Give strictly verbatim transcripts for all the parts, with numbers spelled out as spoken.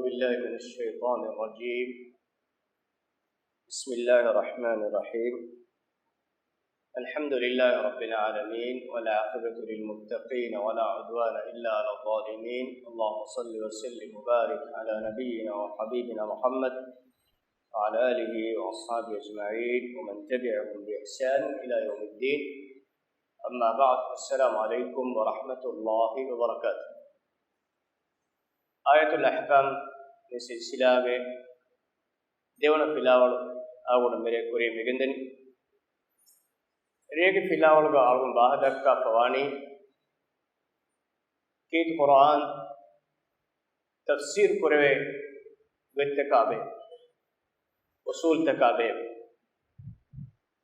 بالله من الشيطان الرجيم. بسم الله الرحمن الرحيم. الحمد لله رب العالمين، والعاقبة للمتقين، ولا عدوان إلا على الظالمين. اللهم صل وسلم وبارك على نبينا وحبيبنا محمد وعلى آله وأصحابه أجمعين ومن تبعهم بإحسان إلى يوم الدين. أما بعد، السلام عليكم ورحمة الله وبركاته. އާޔަތުލް އަޙްކާމް މި ސިލްސިލާގެ ދެވަނަ ފިލާވަޅު އަޅުގަނޑު މިރޭ ކުރިޔަށް މިގެންދަނީ. ރޭގެ ފިލާވަޅުގަ އަޅުގަނޑު ވާހަކަދައްކާފަވާނީ، ކީރިތި ޤުރުއާން ތަފްސީރު ކުރެވޭ ގޮތްތަކާ ބެހޭ، އުސޫލްތަކާ ބެހޭ.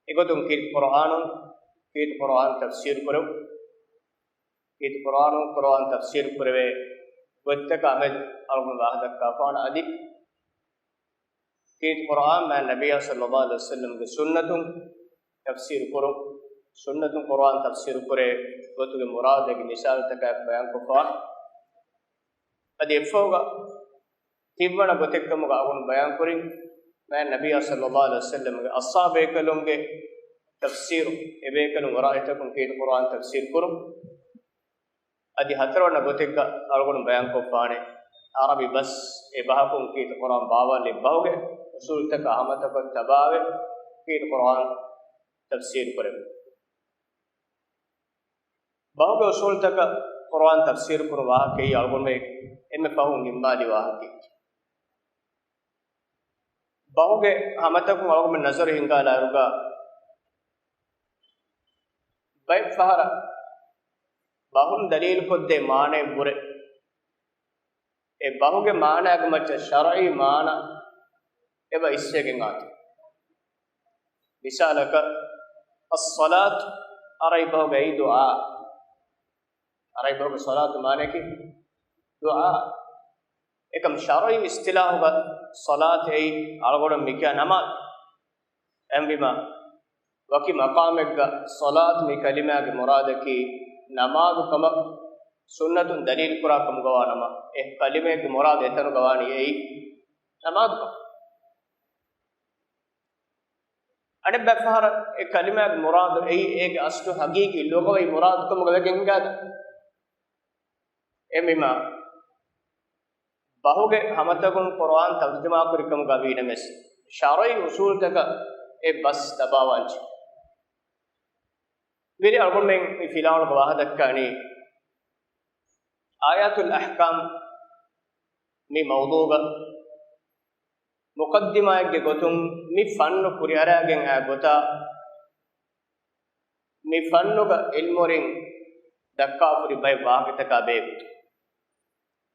އެގޮތުން ކީރިތި ޤުރުއާނުން، ކީރިތި ޤުރުއާން ތަފްސީރު ކުރެވުން، ކީރިތި ޤުރުއާނުން ޤުރުއާން ތަފްސީރު ކުރެވޭ ގޮތްތަކާ މެދު އަޅުގަނޑު ވާހަކަދައްކާފާނެ. އަދި ކީރިތި ޤުރުއާން މާތް ނަބިއްޔާ ޞައްލައްލާހު ޢަލައިހި ވަސައްލަމްގެ ސުންނަތުން ތަފްސީރު ކުރުން، ސުންނަތުން ޤުރުއާން ތަފްސީރު ކުރޭ ގޮތުގެ މުރާދެއްގެ މިސާލުތަކާއެކު ބަޔާންކޮށްފާނެ. އަދި އެއްފަހުގަ ތިންވަނަ ގޮތެއްކަމުގަ އަޅުގަނޑު ބަޔާންކުރިން، މާތް ނަބިއްޔާ ޞައްލައްލާހު ޢަލައިހި ވަސައްލަމްގެ އަޞްޙާބޭކަލުންގެ ތަފްސީރު، އެބޭކަލުން ރާއީތަކުން ކީރިތި ޤުރުއާން ތަފްސީރު ކުރުން. އަދި ހަތަރުވަނަ ގޮތެއްގަ އަޅުގަނޑު ބަޔާންކޮށްފާނެ، ޢަރަބި ބަސް އެބަހަކުން ކީރިތި ޤުރުއާން ބާވާލެއް ބަހުގެ އުސޫލުތަކާ ހަމަތަކަށް ތަބާވެ، ކީރިތި ޤުރުއާން ތަފްސީރު ކުރެވުން. ބަހުގެ އުސޫލުތަކަށް ޤުރުއާން ތަފްސީރު ކުރުން ވާހަކައީ އަޅުގަނޑުމެން އެންމެ ފަހުން ނިންމާލި ވާހަކައެއް. ބަހުގެ ހަމަތަކުން އަޅުގަނޑުމެން ނަޒަރު ހިންގާލާއިރުގަ ބައެއް ފަހަރަށް ބަހުން ދަލީލުކޮށްދޭ މާނައެއް ވުރެ އެ ބަހުގެ މާނާގެ މައްޗަށް ޝަރުޢީ މާނަ އެބަ އިސްވެގެން އާތި. މިސާލަކަށް، އައްޞަލާތު ޢަރަބި ބަހުގައި ދުޢާ. ޢަރަބި ބަހުގެ ޞަލާތު މާނައަކީ ދުޢާ. އެކަމް ޝަރުޢީ އިޞްޠިލާޙުގަ ޞަލާތު އެއީ އަޅުގަނޑު މިކިޔާ ނަމާދު. އެހެންވީމަ، ވަކި މަޤާމެއްގަ ޞަލާތު މި ކަލިމާގެ މުރާދަކީ ނަމާދު ކަމަށް ސުންނަތުން ދަލީލު ކުރާ ކަމުގަވާ ނަމަ، އެ ކަލިމައެއްގެ މުރާދު އެތަނުގަ ވާނީ އެއީ ނަމާދު ކަމަށް. އަނެއް ބައެއް ފަހަރަށް އެ ކަލިމާގެ މުރާދު އެއީ އޭގެ އަސްލު ހަގީގީ ލުޣަވީ މުރާދު ކަމުގަ ވެގެން ހިނގާދާ. އެހެންވީމަ، ބަހުގެ ހަމަތަކުން ޤުރުއާން ތަރުޖަމާކުރި ކަމުގަ ވީނަމަވެސް، ޝަރުޢީ އުޞޫލުތަކަށް އެ ބަސް ތަބާވާންޖެ. ވެރި އަޅުގަނޑުމެން މި ފިލާވަޅުގަ ވާހަކަދައްކާނީ، އާޔާތުލް އަޙްކާމް މި މައުޟޫޢުގަ މުޤައްދިމާއެއްގެ ގޮތުން މި ފަންނު ކުރިއަރާގެން އައި ގޮތާ، މި ފަންނުގަ ޢިލްމުވެރިން ދައްކާފަހުރި ބައެއް ވާހަކަތަކާ ބެހޭގޮތުން.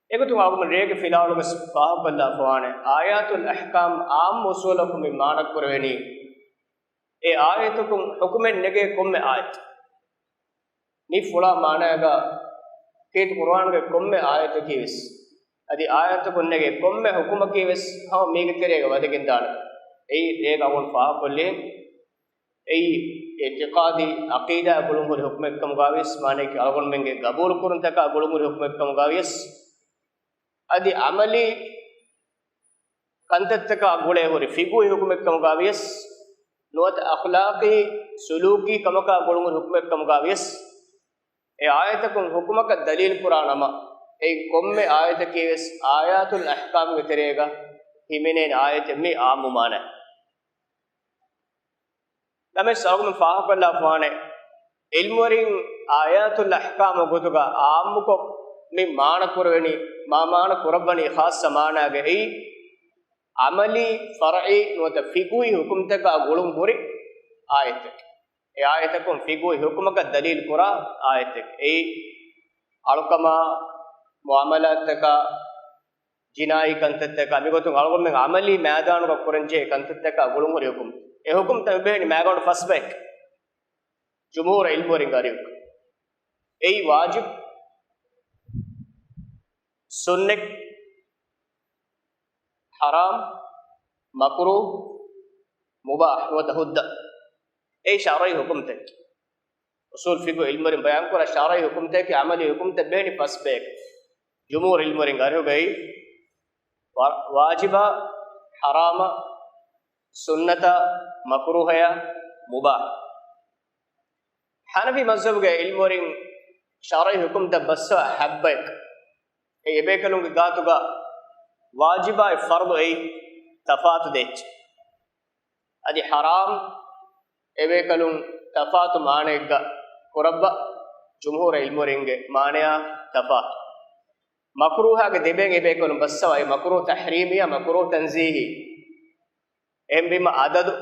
އެގޮތުން އަޅުގަނޑު ރޭގެ ފިލާވަޅުގަ ފާހަގަކޮށްލާފަވާނެ، އާޔާތުލް އަޙްކާމް ޢާއްމު އުޞޫލަކުން މި މާނަކުރެވެނީ، އެ އާޔަތަކުން ޙުކުމެއް ނެގޭ ކޮންމެ އާޔަތެއް. މި ފުޅާ މާނައިގަ ކީރިތި ޤުރުއާންގެ ކޮންމެ އާޔަތަކީ ވެސް، އަދި އާޔަތަކުން ނެގޭ ކޮންމެ ޙުކުމަކީ ވެސް ހަމަ މީގެ ތެރޭގަ ވަދެގެންދާނެ. އެއީ ރޭގަ އަޅުގަނޑު ފާހަގަކޮށްލި. އެއީ އިޢްތިޤާދީ ޢަޤީދާއާ ގުޅުންހުރި ޙުކުމެއްކަމުގަ ވިޔަސް، މާނައަކީ އަޅުގަނޑުމެންގެ ގަބޫލުކުރުންތަކާ ގުޅުންހުރި ޙުކުމެއްކަމުގަ ވިޔަސް، އަދި ޢަމަލީ ކަންތައްތަކާ ގުޅޭ ހުރި ފިޤުހީ ޙުކުމެއްކަމުގަ ވިޔަސް، ނުވަތަ އަޚްލާޤީ ސުލޫކީ ކަމަކާ ގުޅުންހުރި ޙުކުމެއްކަމުގަ ވިޔަސް، އެ އާޔަތަކުން ޙުކުމަކަށް ދަލީލު ކުރާ ނަމަ، އެއީ ކޮންމެ އާޔަތަކީ ވެސް އާޔާތުލް އަޙްކާމްގެ ތެރޭގަ ހިމެނޭނެ އާޔަތެއް މީ ޢާއްމު މާނައެއް. ނަމަވެސް އަޅުގަނޑު ފާހަގަކޮށްލާފަވާނެ، ޢިލްމުވެރިން އާޔާތުލް އަޙްކާމް ގޮތުގަ ޢާއްމުކޮށް މި މާނަ ކުރެވެނީ، މާ މާނަ ކުރައްވަނީ ޚާއްޞަ މާނާގައި، ޢަމަލީ، ފަރުޢީ ނުވަތަ ފިޤުހީ ޙުކުމްތަކާ ގުޅުން ހުރި އާޔަތެއް. އެ އާޔަތަކުން ފިޤުހީ ޙުކުމަކަށް ދަލީލު ކުރާ އާޔަތެއް. އެއީ، އަޅުކަމާ، މުޢާމަލާތްތަކާ، ޖިނާއީ ކަންތައްތަކާ، މިގޮތުން އަޅުގަނޑުމެން ޢަމަލީ މައިދާނުގަ ކުރަންޖެހޭ ކަންތައްތަކާ ގުޅުންހުރި ޙުކުމް. އެ ޙުކުމްތައް މި ބެހެނީ މައިގަނޑު ފަސް ބަޔަކަށް. ޖުމްހޫރު ޢިލްމުވެރިންގެ އަރިހުގަ އެއީ ވާޖިބު، ސުންނަތް، ޙަރާމް، މަކްރޫހް، މުބާޙް ނުވަތަ ހުއްދަ. އެއީ ޝަރުޢީ ޙުކުމްތަކެއް. އުޞޫލު ފިޤުހު ޢިލްމުވެރިން ބަޔާންކުރާ ޝަރުޢީ ޙުކުމްތަކެއް، ޢަމަލީ ޙުކުމްތައް ބެހެނީ ފަސް ބަޔަކަށް. ޖުމްހޫރު ޢިލްމުވެރިންގެ އަރިހުގައި ވާ-، ވާޖިބާ، ޙަރާމާ، ސުންނަތާ، މަކުރޫހަޔާ، މުބާހާ. ޙަނަފީ މަޒްހަބުގެ ޢިލްމުވެރިން ޝަރުޢީ ޙުކުމްތައް ބައްސަވާ ހައްބަޔަކަށް. އެ އެބޭކަލުންގެ ގާތުގަ ވާޖިބާއި ފަރުޟު އެއީ ތަފާތު ދޭއްޗެއް. އަދި ޙަރާމް އެބޭކަލުން ތަފާތު މާނައެއްގަ ކުރައްވާ، ޖުމްހޫރު ޢިލްމުވެރިންގެ މާނަޔާ ތަފާތު. މަކުރޫހާގެ ދެބޭން އެބޭކަލުން ބައްސަވާ، އެ މަކުރޫހު ތަޙްރީމީއާ، މަކުރޫހު ތަންޒީހީ. އެހެންވީމަ އަދަދު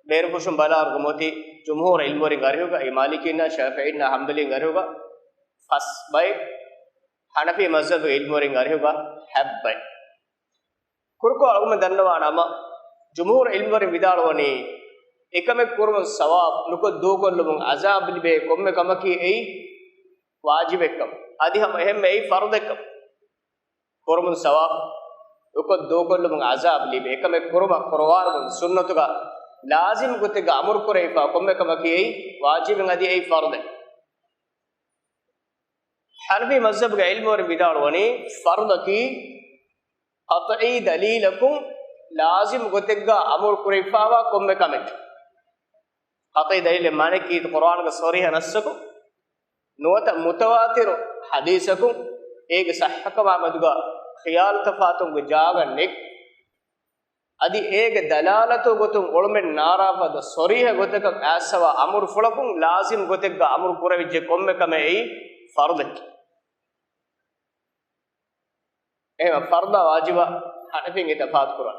ބޭރުފުށުން ބަލާއިރުގަ މޮތީ ޖުމްހޫރު ޢިލްމުވެރިން އަރިހުގަ، އެ މާލިކީންނާ ޝާފިޢީންނާ ޙަންބަލީން އަރިހުގަ ފަސް ބައެއް، ޙަނަފީ މަޒްހަބުގެ ޢިލްމުވެރިން އަރިހުގަ ހައްބައެއް. ކުރުކޮށް އަޅުގަނޑު ދަންނަވާނަމަ، ޖުމްހޫރު ޢިލްމުވެރިން ވިދާޅުވަނީ، އެކަމެއް ކުރުމުން ސަވާބު، ނުކޮށް ދޫކޮށްލުމުން ޢަޒާބު ލިބޭ ކޮންމެ ކަމަކީ އެއީ ވާޖިބެއްކަމަށް. އަދި ހަމަ އެހެންމެ އެއީ ފަރުޟެއްކަމަށް. ކުރުމުން ސަވާބު، ނުކޮށް ދޫކޮށްލުމުން ޢަޒާބު ލިބޭ ކަމެއް ކުރުމަށް ޤުރުއާނުގަ ސުންނަތުގަ ލާޒިމް ގޮތެއްގަ އަމުރު ކުރެވިފާ ކޮންމެ ކަމަކީ އެއީ ވާޖިބެއް، އަދި އެއީ ފަރުޟެއް. ޙަނަފީ މަޒްހަބުގެ ޢިލްމުވެރިން ވިދާޅުވަނީ، ފަރުޟަކީ ޤަޠްޢީ ދަލީލަކުން ލާޒިމް ގޮތެއްގަ އަމުރު ކުރެވިފާވާ ކޮންމެ ކަމެއް. ޤަޠްޢީ ދަލީލެއް މާނައަކީ ޤުރުއާނުގެ ޞަރީޙަ ނައްޞަކުން ނުވަތަ މުތަވާތިރު ޙަދީޘަކުން އޭގެ ޞައްޙަކަމާ މެދުގަ ޚިޔާލު ތަފާތުންގެ ޖާގަ ނެތް. އަދި އޭގެ ދަލާލަތު ގޮތުން އޮޅުމެއް ނާރާފަދަ ޞަރީޙަ ގޮތަކަށް އައިސްފާވާ އަމުރުފުޅަކުން ލާޒިމް ގޮތެއްގަ އަމުރު ކުރެވިއްޖެ ކޮންމެ ކަމެއް އެއީ ފަރުޟެކޭ. އެހެން ފަރުޟާ ވާޖިބާ ޙަނަފީން ތަފާތު ކުރާ.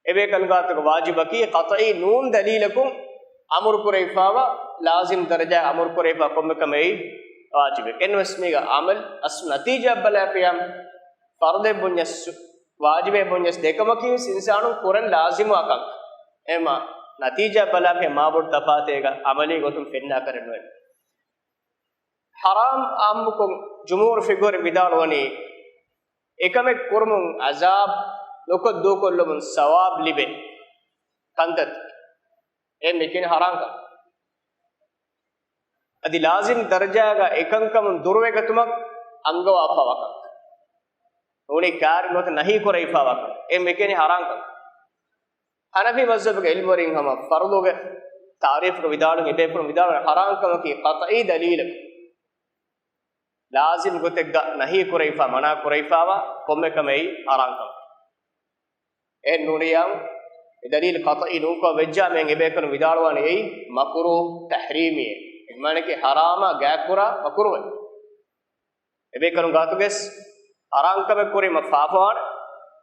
އެބޭކަލުން ގާތުގަ ވާޖިބަކީ ޤަޠްޢީ ނޫން ދަލީލަކުން އަމުރު ކުރެވިފާވާ، ލާޒިމް ދަރަޖާ އަމުރު ކުރެވިފާ ކޮންމެ ކަމެއް ވާޖިބެއް. އެންވެސް މީގަ ޢަމަލު އަސްލު ނަތީޖާ ބަލާފިޔާ ފަރުޟެއް ބުންޏަސް ވާޖިބެއް ބުންޏަސް ދެކަމަކީ ވެސް އިންސާނުން ކުރަން ލާޒިމުވާ ކަން. އެހެންމާ ނަތީޖާ ބަލާފިޔާ މާބޮޑު ތަފާތެއް އޭގަ ޢަމަލީ ގޮތުން ފެންނާކަށް ނުވޭ. ޙަރާމް ޢާއްމުކޮށް ޖުމްހޫރު ފިޤުހުވެރިން ވިދާޅުވަނީ، އެކަމެއް ކުރުމުން ޢަޒާބު، ނުކޮށް ދޫކޮށްލުމުން ސަވާބު ލިބޭ ކަންތައް. އެ މިކިން ޙަރާމް ކަން. އަދި ލާޒިމް ދަރަޖާގަ އެކަންކަމުން ދުރުވެގަތުމަށް އަންގަވާފަވާ ކަން. ނޫނީ ކާރި ނުވަތަ ނަހީ ކުރެވިފާވާ ކަން. އެ މިކިން ޙަރާމް ކަން. ޙަނަފީ މަޒްހަބުގެ ޢިލްމުވެރިން ހަމަ ފަރުޟުގެ ތާރީފުގަ ވިދާޅުވި އެބޭފުޅުން ވިދާޅުވަނީ ޙަރާމް ކަމަކީ ޤަޠްޢީ ދަލީލަކުން ލާޒިމް ގޮތެއްގަ ނަހީ ކުރެވިފާ، މަނާ ކުރެވިފާވާ ކޮންމެ ކަމެއް ޙަރާމް ކަމަކީ. އެހެން ނޫނިއްޔާ އެ ދަލީލު ޤަޠްޢީ ނޫންކަމަށް ވެއްޖާމެން އެބޭކަލުން ވިދާޅުވާނެ އެއީ މަކުރޫހު ތަޙްރީމީއެއް. އެ މާނައަކީ ޙަރާމާ ގާތްކުރާ މަކުރޫހެއް. އެބޭކަލުން ގާތުގަސް ޙަރާމް ކަމެއް ކުރީމަ ފާފަވާނެ.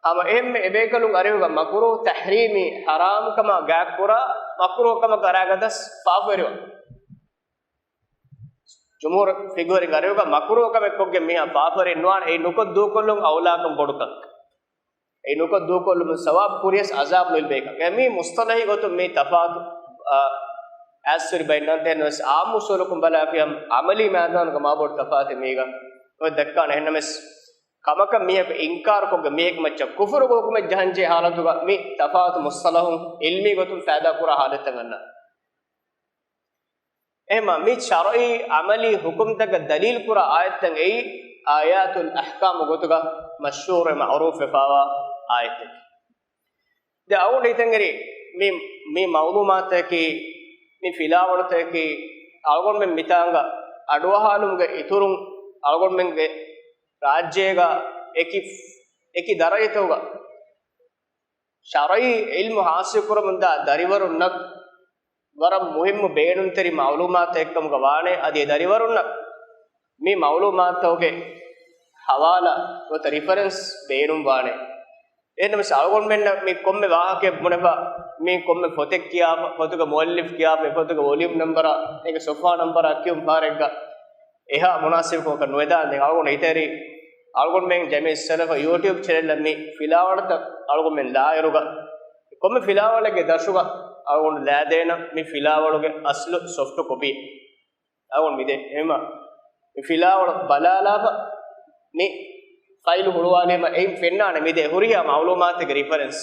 ހަމަ އެހެންމެ އެބޭކަލުން އަރިހުގަ މަކުރޫހު ތަޙްރީމީ ޙަރާމް ކަމާ ގާތްކުރާ މަކުރޫހު ކަމަކަށް އަރާގަދަސް ފާފަވެރިވާނެ. ޖުމްހޫރު ފިޤުހުވެރިން އަރިހުގަ މަކުރޫހު ކަމެއް ކޮށްގެން މީހާ ފާފަވެރި ނުވާނެ. އެއީ ނުކޮށް ދޫކޮށްލުން އައުލާކަން ބޮޑުކަން. އެއީ ނުކޮށް ދޫކޮށްލުމުން ސަވާބު ކުރިޔަސް އަޒާބު ނުލިބޭކަން. އެ މީ މުޞްޠަލަޙީ ގޮތުން މީ ތަފާތު، އާ، އައިސްވެރި ބައެއް ނަންތެ ނުވެސް އާއްމު އުޞޫލަކުން ބަލާފިޔަމް ޢަމަލީ މައިދާނުގަ މާބޮޑު ތަފާތެއް މީގަ އޮތް ދައްކާނެ. އެހެންނަމަވެސް ކަމަކަށް މީހަކު އިންކާރުކޮށްގެން މީހެއްގެ މައްޗަށް ކުފުރުގެ ޙުކުމެއް ޖަހަންޖެހޭ ޙާލަތުގަ މި ތަފާތު މުޞްޠަލަޙުން ޢިލްމީ ގޮތުން ފައިދާކުރާ ޙާލަތްތައް އަންނާނެ. އެހެންމާ މި ޝަރުޢީ ޢަމަލީ ޙުކުމްތަކަށް ދަލީލު ކުރާ އާޔަތްތައް އެއީ، އާޔާތުލް އަޙްކާމް ގޮތުގަ މަޝްހޫރު މަޢުރޫފް ވެފާވާ އާޔަތެއް. ދެ އަޅުގަނޑު ހިތަށް އެރި މި، މި މަޢުލޫމާތަކީ، މި ފިލާވަޅުތަކީ، އަޅުގަނޑުމެން މިތާނގަ އަޑުއަހާލުމުގެ އިތުރުން އަޅުގަނޑުމެންގެ ރާއްޖޭގަ އެކި، އެކި ދަރަޖަތަކުގަ ޝަރުޢީ ޢިލްމު ޙާޞިލުކުރަމުންދާ ދަރިވަރުންނަށް ވަރަށް މުހިއްމު ބޭނުންތެރި މަޢުލޫމާތެއް އެއްކަމުގަ ވާނެ. އަދި އެ ދަރިވަރުންނަށް މި މަޢުލޫމާތުގެ ޙަވާލާ ނުވަތަ ރިފަރެންސް ބޭނުންވާނެ. އެހެންނަމަވެސް އަޅުގަނޑުމެންނަށް މި ކޮންމެ ވާހަކައެއް ބުނެފަ، މި ކޮންމެ ފޮތެއް ކިޔާފަ، ފޮތުގެ މުއައްލިފް ކިޔާފަ، އެ ފޮތުގެ ވޮލިއުމް ނަންބަރާ، އޭގެ ޞަފްޙާ ނަންބަރާ ކިޔުން ފަހަރެއްގަ އެހާ މުނާސިބުކަމަކަށް ނުވެދާނެ. ދެން އަޅުގަނޑު ހިތަށް އެރި އަޅުގަނޑުމެން ޖަމްޢިއްޔަތު ސަލަފަށް ޔޫޓިއުބް ޗެނަލްއަށް މި ފިލާވަޅުތައް އަޅުގަނޑުމެން ލާއިރުގަ، ކޮންމެ ފިލާވަޅެއްގެ ދަށުގަ އަޅުގަނޑު ލައިދޭނަން މި ފިލާވަޅުގެ އަސްލު ސޮފްޓް ކޮޕީ. އަޅުގަނޑު މިދޭ. އެހެންމާ މި ފިލާވަޅު ބަލާލާފަ މި ފައިލު ހުޅުވާލީމަ އެއިން ފެންނާނެ މިދޭ ހުރިހާ މަޢުލޫމާތެއްގެ ރިފަރެންސް.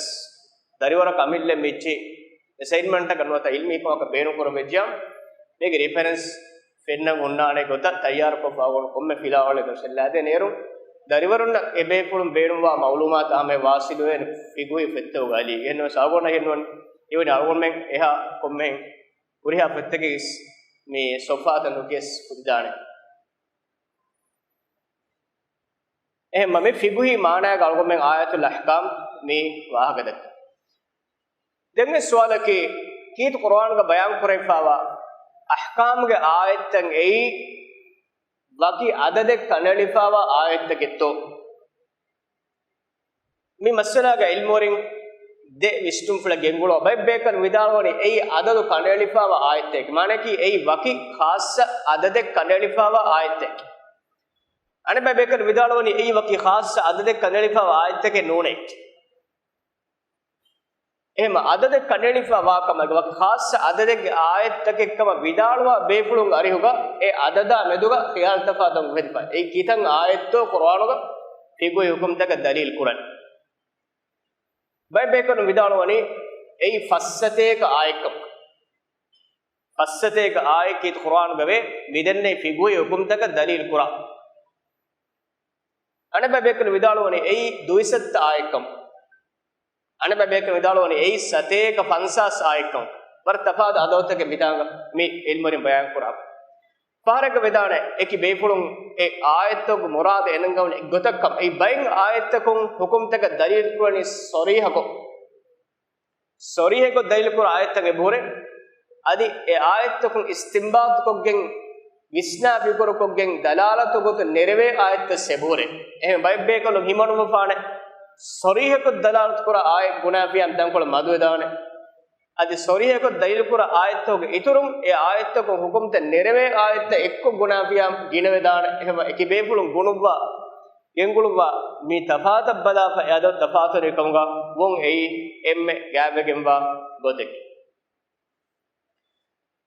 ދަރިވަރަކަށް އަމިއްލަ މިއްޗި އެސައިންމަންޓަކަށް ނުވަތަ ޢިލްމީ ކަމަކަށް ބޭނުންކުރަން ވެއްޖިއްޔާ، މީގެ ރިފަރެންސް ފެންނަން ހުންނާނެ ގޮތަށް ތައްޔާރުކޮށްފަ އަޅުގަނޑު ކޮންމެ ފިލާވަޅެއްގަ ލައިދޭނެ. އޭރު ދަރިވަރުންނަށް އެބޭފުޅުން ބޭނުންވާ މައުލޫމާތު ހަމަޔަށް ވާސިލުވެ ފިގުހީ ފޮތްތަކުގަ އަލީ. އެހެންވެސް އަޅުގަނޑަށް ހެންނުވަން އިވެނި އަޅުގަނޑުމެން އެހާ ކޮންމެ ހުރިހާ ފޮތްތަކެއް މި ސޮފްހާތަށް ނުކިޔަސް ފުދިދާނެ. އެހެންމަ މި ފިގުހީ މާނާގަ އަޅުގަނޑުމެން އާޔަތުލް އަޙްކާމް މި ވާހަކަދައްކަ. ދެން ސުވާލަކީ، ކީރިތި ޤުރުއާންގަ ބަޔާން ކުރެވިފާވާ އަޙްކާމްގެ އާޔަތްތައް އެއީ ވަކި އަދަދެއް ކަނޑައެޅިފާވާ އާޔަތްތަކެއްތޯ؟ މި މައްސަލާގެ ޢިލްމުވެރިން ދެ ވިސްނުންފުޅެއް ގެންގުޅުވާ. ބައެއް ބޭކަލުން ވިދާޅުވަނީ އެއީ އަދަދު ކަނޑައެޅިފާވާ އާޔަތެއް. މާނައަކީ އެއީ ވަކި ޚާއްޞަ އަދަދެއް ކަނޑައެޅިފާވާ އާޔަތެއް. އަނެއް ބައެއް ބޭކަލުން ވިދާޅުވަނީ އެއީ ވަކި ޚާއްޞަ އަދަދެއް ކަނޑައެޅިފާވާ އާޔަތެކެއް ނޫނޭ. އެހެންމަ އަދަދެއް ކަނޑައެޅިފަ ވާ ކަމަށް ވަކި ޚާއްޞަ އަދަދެއްގެ އާޔަތްތަކެއް ކަމަށް ވިދާޅުވާ ބޭފުޅުން އަރިހުގަ އެ އަދަދާ މެދުގަ ޚިޔާލު ތަފާތު އުފެދިފަ. އެއީ ކިތަން އާޔަތްތޯ ޤުރުއާނުގަ ފިގުހީ ޙުކުމްތަކަށް ދަލީލު ކުރަން. ބައެއް ބޭކަލުން ވިދާޅުވަނީ އެއީ ފައްސަތޭކަ އާޔަތްކަމަށް. ފައްސަތޭކަ އާޔަތް ކީރިތި ޤުރުއާނުގަ ވޭ މިދެންނެވި ފިގުހީ ޙުކުމްތަކަށް ދަލީލު ކުރާ. އަނެއް ބައެއް ބޭކަލުން ވިދާޅުވަނީ އެއީ ދުއިސައްތަ އާޔަތްކަމަށް. އަނެއް ބައެއް ބޭކަލުން ވިދާޅުވަނީ އެއީ ސަތޭކަ ފަންސާސް އާޔަތްކަމަށް. ވަރަށް ތަފާތު އަދަދުތަކެއް މިތާނގަ މި ޢިލްމުވެރިން ބަޔާން ކުރާ. ފަހަރެއްގަ ވެދާނެ އެކި ބޭފުޅުން އެ އާޔަތްތަކުގެ މުރާދު އެނގަން އެއްގޮތަށް ކަމަށް. އެއީ ބައެއް އާޔަތްތަކުން ޙުކުމްތަކަށް ދަލީލު ކުރަނީ ޞަރީޙަކޮށް. ޞަރީޙަކޮށް ދަލީލު ކުރާ އާޔަތްތައް އެބަހުރޭ. އަދި އެ އާޔަތްތަކުން އިސްތިންބާޠުކޮށްގެން، ވިސްނާ ފިކުރުކޮށްގެން، ދަލާލަތު ގޮތުން ނެރެވޭ އާޔަތްތައް އެބަހުރޭ. އެހެން ބައެއް ބޭކަލުން ހިމަނުވަފާނެ ޞަރީޙަކޮށް ދަލާލަތު ކުރާ އާޔަތް ބުނާފިޔާ ދަންކޮޅަށް މަދުވެދާނެ. އަދި ޞަރީޙަކޮށް ދަލީލު ކުރާ އާޔަތްތަކުގެ އިތުރުން އެ އާޔަތްތަކުން ޙުކުމްތައް ނެރެވޭ އާޔަތްތައް އެއްކޮށް ބުނާފިޔާ ގިނަވެދާނެ. އެހެންވެ އެކި ބޭފުޅުން ގުނުއްވާ، ގެންގުޅުއްވާ މި ތަފާތަށް ބަލާފަ އެ އަދަދު ތަފާތުވެރިކަމުގަ ވުން އެއީ އެންމެ ގާތްވެގެންވާ ގޮތެކޭ.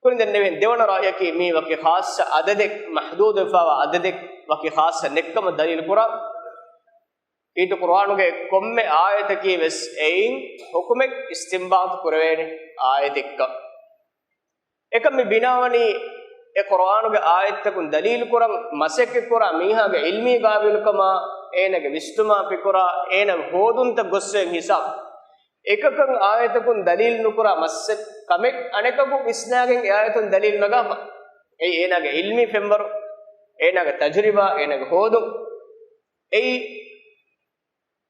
ކުރިން ދެންނެވި ދެވަނަ ރާއްޔަކީ މީ ވަކި ޚާއްޞަ އަދަދެއް، މަޙްދޫދުވެފައިވާ އަދަދެއް ވަކި ޚާއްޞަ ނެތްކަމަށް ދަލީލު ކުރާ. ކީރިތި ޤުރުއާނުގެ ކޮންމެ އާޔަތަކީ ވެސް އެއިން ޙުކުމެއް އިސްތިންބާޠު ކުރެވޭނެ އާޔަތެއްކަން. އެކަން މި ބިނާވަނީ އެ ޤުރުއާނުގެ އާޔަތްތަކުން ދަލީލު ކުރަން މަސައްކަތް ކުރާ މީހާގެ ޢިލްމީ ގާބިލުކަމާ، އޭނާގެ ވިސްނުމާ ފިކުރާ، އޭނާގެ ހޯދުންތައް ގޮއްސައިން ހިސާބު. އެކަކަށް އާޔަތަކުން ދަލީލު ނުކުރާ މައްސަ ކަމެއް އަނެކަކު ވިސްނާގެން އެ އާޔަތުން ދަލީލު ނަގާފަ. އެއީ އޭނާގެ ޢިލްމީ ފެންވަރު، އޭނާގެ ތަޖުރިބާ، އޭނާގެ ހޯދުން. އެއީ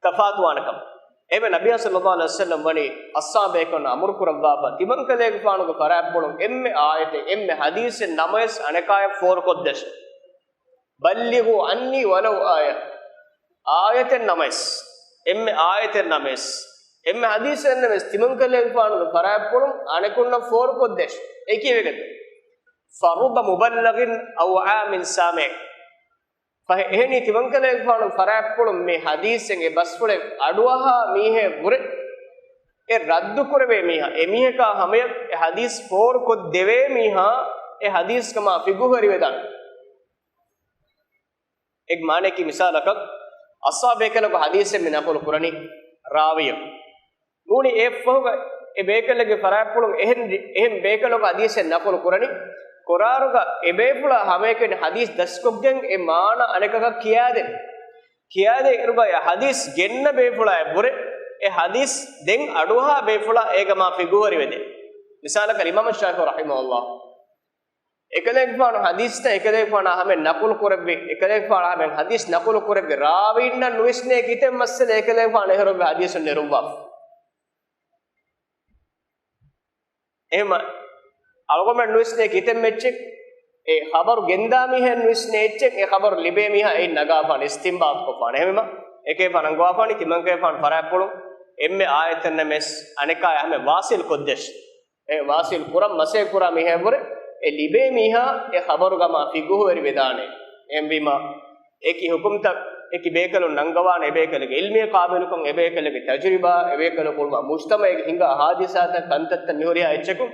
ތަފާތުވާނެ ކަމެއް. އެހެންވެ ނަބިއްޔާ ޞައްލައްލާހު ޢަލައިހި ވަސައްލަމް ވަނީ އަޞްޙާބޭކަން އަމުރު ކުރައްވާފަ، ތިމަންކަލޭގެފާނުގެ ފަރާތްޕުޅުން އެންމެ އާޔަތެއް، އެންމެ ޙަދީޘެއް ނަމަވެސް އަނެކާޔަށް ފޯރުކޮށްދޭށޭ. بلغوا عني ولو آية. އާޔަތެއް ނަމަވެސް، އެންމެ އާޔަތެއް ނަމަވެސް، އެންމެ ޙަދީޘެއް ނަމަވެސް، ތިމަންކަލޭގެފާނުގެ ފަރާތްޕުޅުން އަނެކުންނަށް ފޯރުކޮށްދޭށޭ. އެ ކީއްވެގެން؟ فرب مبلغ أوعى من سامع. ފަހެ އެހެނީ ތިމަންކަލޭގެފާނު ފަރާތްޕުޅުން މި ޙަދީޘެއް އެ ބަސްފުޅެއް އަޑުއަހާ މީހެއް ވުރެ، އެ ރައްދު ކުރެވޭ މީހާ، އެ މީހަކާ ހަމަޔަށް އެ ޙަދީޘް ފޯރު ކޮށްދެވޭ މީހާ އެ ޙަދީޘް ކަމާ ފިގުހުވެރިވެދާނެ. އެ މާނައަކީ މިސާލަކަށް، އަޞްޙާބޭކަލަކު ޙަދީޘެއް މި ނަޤުލު ކުރަނީ ރާވީއަކު. ނޫނީ އެއަށްފަހުގަ އެ ބޭކަލެއްގެ ފަރާތްޕުޅުން އެހެން، އެހެން ބޭކަލަކު ޙަދީޘެއް ނަޤުލު ކުރަނީ، ކުރާރުގަ އެ ބޭފުޅާ ހަމައެކަނި ޙަދީޘް ދަސްކޮށްގެން އެ މާނަ އަނެކަކަށް ކިޔާދޭން. ކިޔާދޭ އިރުގަ އެ ޙަދީޘް ގެންނަ ބޭފުޅާއަށްވުރެ، އެ ޙަދީޘް ދެން އަޑުއަހާ ބޭފުޅާ އޭގަ މާ ފިގުހުވެރިވެދޭން. މިސާލަކަށް އިމާމު ޝާފިޢީ ރަޙިމަހުﷲ އެކަލޭގެފާނު ޙަދީޘްތައް އެކަލޭގެފާނާ ހަމައަށް ނަޤުލު ކުރެއްވި، އެކަލޭގެފާނާ ހަމައަށް ޙަދީޘް ނަޤުލު ކުރެއްވި ރާވީންނަށް ނުވިސްނޭ ކިތަންމެ މައްސަލަ އެކަލޭގެފާނު އެހެރުވެ ޙަދީޘުން ނެރުއްވާފަ. އެހެން އަޅުގަނޑުމެން ނުވިސްނޭ ކިތަންމެ އެއްޗެއް، އެ ޚަބަރު ގެންދާ މީހާ ނުވިސްނޭ އެއްޗެއް، އެ ޚަބަރު ލިބޭ މީހާ އެއިން ނަގާފާނެ، އިސްތިންބާޠު ކޮށްފާނެ. އެހެންވީމަ އެކަލޭގެފާނު އަންގަވާފާނެ ތިމަންކަލޭގެފާނު ފަރާތްޕުޅުން އެންމެ އާޔަތެއް ނަމަވެސް އަނެކާޔަށް ހަމަ ވާޞިލް ކޮށްދޭށޭ. އެ ވާޞިލް ކުރަން މަސައްކަތް ކުރާ މީހާއަށްވުރެ އެ ލިބޭ މީހާ އެ ޚަބަރުގަ މާ ފިގުހުވެރިވެދާނެ. އެހެންވީމަ އެކި ޙުކުމްތައް އެކި ބޭކަލުން ނަންގަވާނެ، އެބޭކަލެއްގެ ޢިލްމީ ޤާބިލުކަން، އެބޭކަލެއްގެ ތަޖުރިބާ، އެބޭކަލަކު އުޅުމާ މުޖްތަމަޢެއްގަ ހިނގާ ޙާދިސާތައް، ކަންތައްތައް މިހުރިހާ އެއްޗަކުން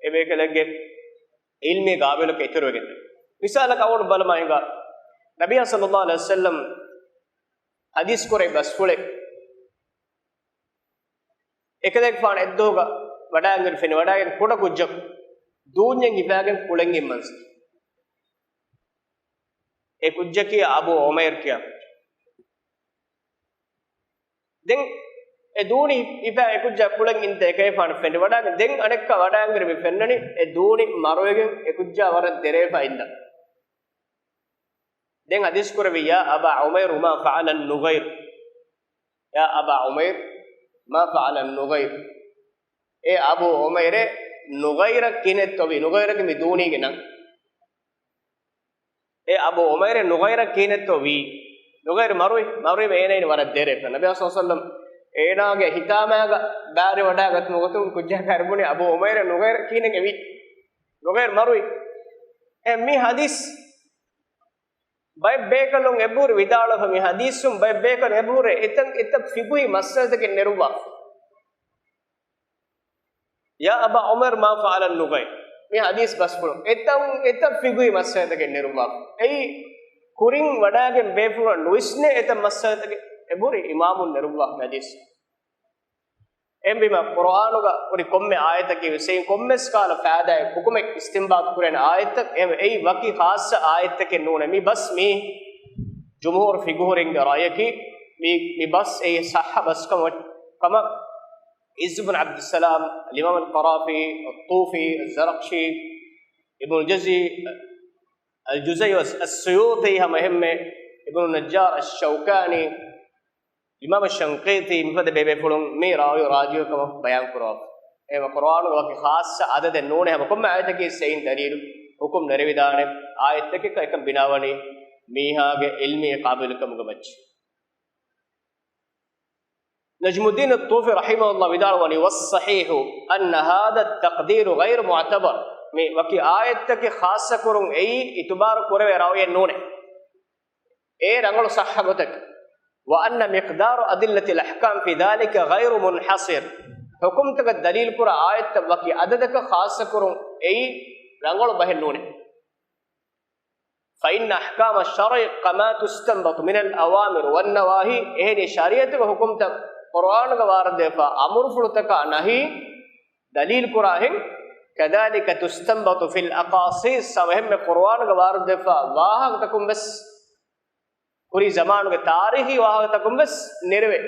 އެބޭކަލެއްގެ ޢިލްމީ ޤާބިލުކަން އިތުރުވެގެންދޭ. މިސާލަކަށް އަޅުގަނޑު ބަލަމާ ހިނގާ، ނަބިއްޔާ ޞައްލައްލާހު ޢަލައިހި ވަސައްލަމް ޙަދީޘް ކުރެއްވި ބަސްފުޅެއް އެކަލޭގެފާނު އެއްދުވަހުގަ ވަޑައިގެން ފެނިވަޑައިގެން ކުޑަ ކުއްޖަކު ދޫންޏެއް ހިފާގެން ކުޅެން އިން މަންޒިލް. އެ ކުއްޖަކީ އަބޫ ޢުމައިރު ކިޔާ ކުއްޖެއް. ދެން އެ ދޫނި ހިފާ އެކުއްޖާ ކުޅެން އިންދެ އެކަލޭފާނު ފެނިވަޑާގެން ދެން އަނެއްކާ ވަޑާން ހުރެ މި ފެންނަނީ އެ ދޫނި މަރުވެގެން އެކުއްޖާ ވަރަށް ދެރަވެފަ އިންދާ. ދެން ޙަދީޘް ކުރެއްވި، يا أبا عمير ما فعل النغير؟ يا أبا عمير ما فعل النغير؟ އޭ އަބޫ ޢުމައިރޭ، ނުޣައިރަށް ކިހިނެއްތޯ ވީ؟ ނުޣައިރަކީ މި ދޫނީގެ ނަން. އޭ އަބޫ ޢުމައިރޭ، ނުޣައިރަށް ކިހިނެއްތޯ ވީ؟ ނުޣައިރު މަރުވި، މަރުވީމަ އޭނައިން ވަރަށް ދެރަވެފަ. ނަބީ ޞައްލަﷲު ޢަލައިހި ވަސައްލަމް އޭނާގެ ހިތާމައިގަ ބާރިވަޑާގަތުމުގެ ގޮތުން ކުއްޖާ ކައިރި ބުނި، އަބޫ ޢުމައިރޭ، ނުޣައިރަށް ކިހިނެއް ވީ؟ ނުޣައިރު މަރުވި. އެ މި ޙަދީޘް ބައެއް ބޭކަލުން އެބަހުރި ވިދާޅުވެފަ، މި ޙަދީޘުން ބައެއް ބޭކަލުން އެބަހުރި އެތަން އެތައް ފިޤުހީ މައްސަލަތަކެއް ނެރުއްވާފަ. يا أبا عمير ما فعل النغير؟ މި ޙަދީޘް ބަސްފުޅު އެތަން އެތައް ފިޤުހީ މައްސަލަތަކެއް ނެރުއްވާފަ. އެއީ ކުރިން ވަޑާގެން ބޭފުޅުން ނުވިސްނޭ އެތައް މައްސަލަތަކެއް އެބަހުރި އިމާމުން ނެރުއްވާފަ މި ޙަދީޘް. އެހެންވީމަ، ޤުރުއާނުގަ ހުރި ކޮންމެ އާޔަތަކީ ވެސް ކޮންމެސް ކަހަލަ ފައިދާއެއް ޙުކުމެއް އިސްތިންބާޠު ކުރޭނެ އާޔަތްތައް. އެހެންވެ، އެއީ ވަކި ޚާއްޞަ އާޔަތްތަކެއް ނޫނޭ. މި ބަސް މީ ޖުމްހޫރު ފިޤުހުވެރިންގެ ރައުޔަކީ، މި، މި ބަސް އެއީ ޞައްޙަ ބަސް ކަމަށް، ކަމަށް ޢިއްޒު ބިން ޢަބްދުއްސަލާމް، އަލްއިމާމް އަލްޤަރާފީ، އައްޠޫފީ، އައްޒަރަޤްޝީ، އިބްނުލް ޖަޒީ، އަލްޖުޒައި، އައްސުޔޫޠީ، ހަމަ އެހެންމެ އިބްނު ނައްޖާރް، އައްޝައުކާނީ، އިމާމު ޝަންޤީޠީ މިފަދަ ބޭބޭފުޅުން މި ރާވީ ރާޖީހު ކަމަށް ބަޔާން ކުރައްވާފަ. އެހެންވެ، ޤުރުއާނުގެ ވަކި ޚާއްޞަ ޢަދަދެއް ނޫނޭ، ހަމަ ކޮންމެ އާޔަތަކީ ސެއިން ދަލީލު ޙުކުމް ނެރެވިދާނެ އާޔަތަކެއްކަން އެކަން ބިނާވަނީ މީހާގެ ޢިލްމީ ޤާބިލުކަމުގެ މައްޗަށް. ނަޖްމުއްދީން އައްޠޫފީ ރަޙިމަހުﷲ ވިދާޅުވަނީ، والصحيح أن هذا التقدير غير معتبر. މި ވަކި އާޔަތަކެއް ޚާއްޞަ ކުރުން އެއީ އިތުބާރު ކުރެވޭ ރައުޔެއް ނޫނޭ. އެ ރަނގަޅު ޞައްޙަ ގޮތަކީ. وأن مقدار أدلة الأحكام في ذلك غير منحصر. ޙުކުމްތަކަށް ދަލީލު ކުރާ އާޔަތްތައް ވަކި އަދަދަކަށް ޚާއްޞަ ކުރުން އެއީ ރަނގަޅު ބަހެއް ނޫނޭ. فإن أحكام الشرع كما تستنبط من الأوامر والنواهي، އެހެނީ ޝަރީޢަތުގެ ޙުކުމްތައް ޤުރުއާނުގަ ވާރިދުވެފަ އަމުރުފުޅުތަކާ ނަހީ ދަލީލު ކުރާހެން، كذلك تستنبط في الأقاصيص، ހަމަ އެހެންމެ ޤުރުއާނުގަ ވާރިދުވެފަ ވާހަކަތަކުން ވެސް، ކުރީ ޒަމާނުގެ ތާރީޚީ ވާހަކަތަކުން ވެސް ނެރެވޭ.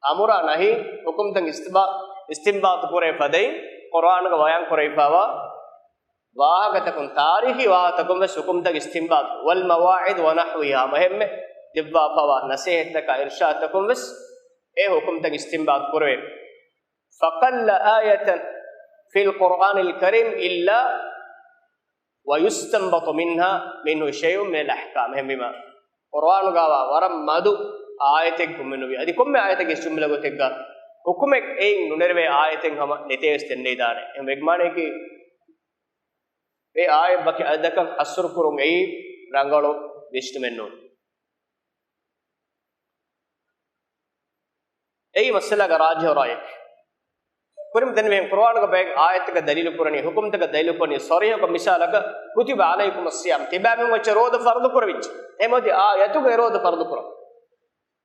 އަމުރާ ނަހީ ޙުކުމްތައް އިސްތިބާ-، އިސްތިންބާޠު ކުރޭ ފަދައިން، ޤުރުއާނުގަ ބަޔާން ކުރެވިފައިވާ ވާހަކަތަކުން، ތާރީޚީ ވާހަކަތަކުން ވެސް ޙުކުމްތައް އިސްތިންބާޠު، والمواعظ ونحوها، ހަމަ އެހެންމެ ދެއްވާފައިވާ ނަޞޭޙަތްތަކާ އިރުޝާދުތަކުން ވެސް އެ ޙުކުމްތައް އިސްތިންބާޠު ކުރެވޭ. فقل آية في القرآن الكريم إلا ويستنبط منها، منه شيء من الأحكام. އެހެންވީމަ، ޤުރުއާނުގަވާ ވަރަށް މަދު އާޔަތެއް ކޮންމެއްނުވި. އަދި ކޮންމެ އާޔަތެއްގެ ޖުމްލަ ގޮތެއްގަ ޙުކުމެއް އެއިން ނުނެރެވޭ އާޔަތެއް ހަމަ ނެތޭވެސް ދެންނެވިދާނެ. އެހެންވެ މާނަޔަކީ، އެ އާޔަތް ވަކި އަދަދަކަށް ޙަޞްރު ކުރުން އެއީ ރަނގަޅު ވިސްނުމެއް ނޫން. އެއީ މައްސަލާގެ ރާޖިޙު ރާއެއް. ކުރިން ދެން މިހެން ޤުރުއާނުގެ ބައެއް އާޔަތްތަކަށް ދަލީލު ކުރަނީ، ޙުކުމްތަކަށް ދަލީލު ކުރަނީ ޞަރީޙަކޮށް، މިސާލަކަށް، كتب عليكم الصيام، ތިބާމެން މައްޗަށް ރޯދަ ފަރުޟު ކުރެވިއްޖެ. އެ މަތި އާޔަތުގަ އެ ރޯދަ ފަރުޟު ކުރަން.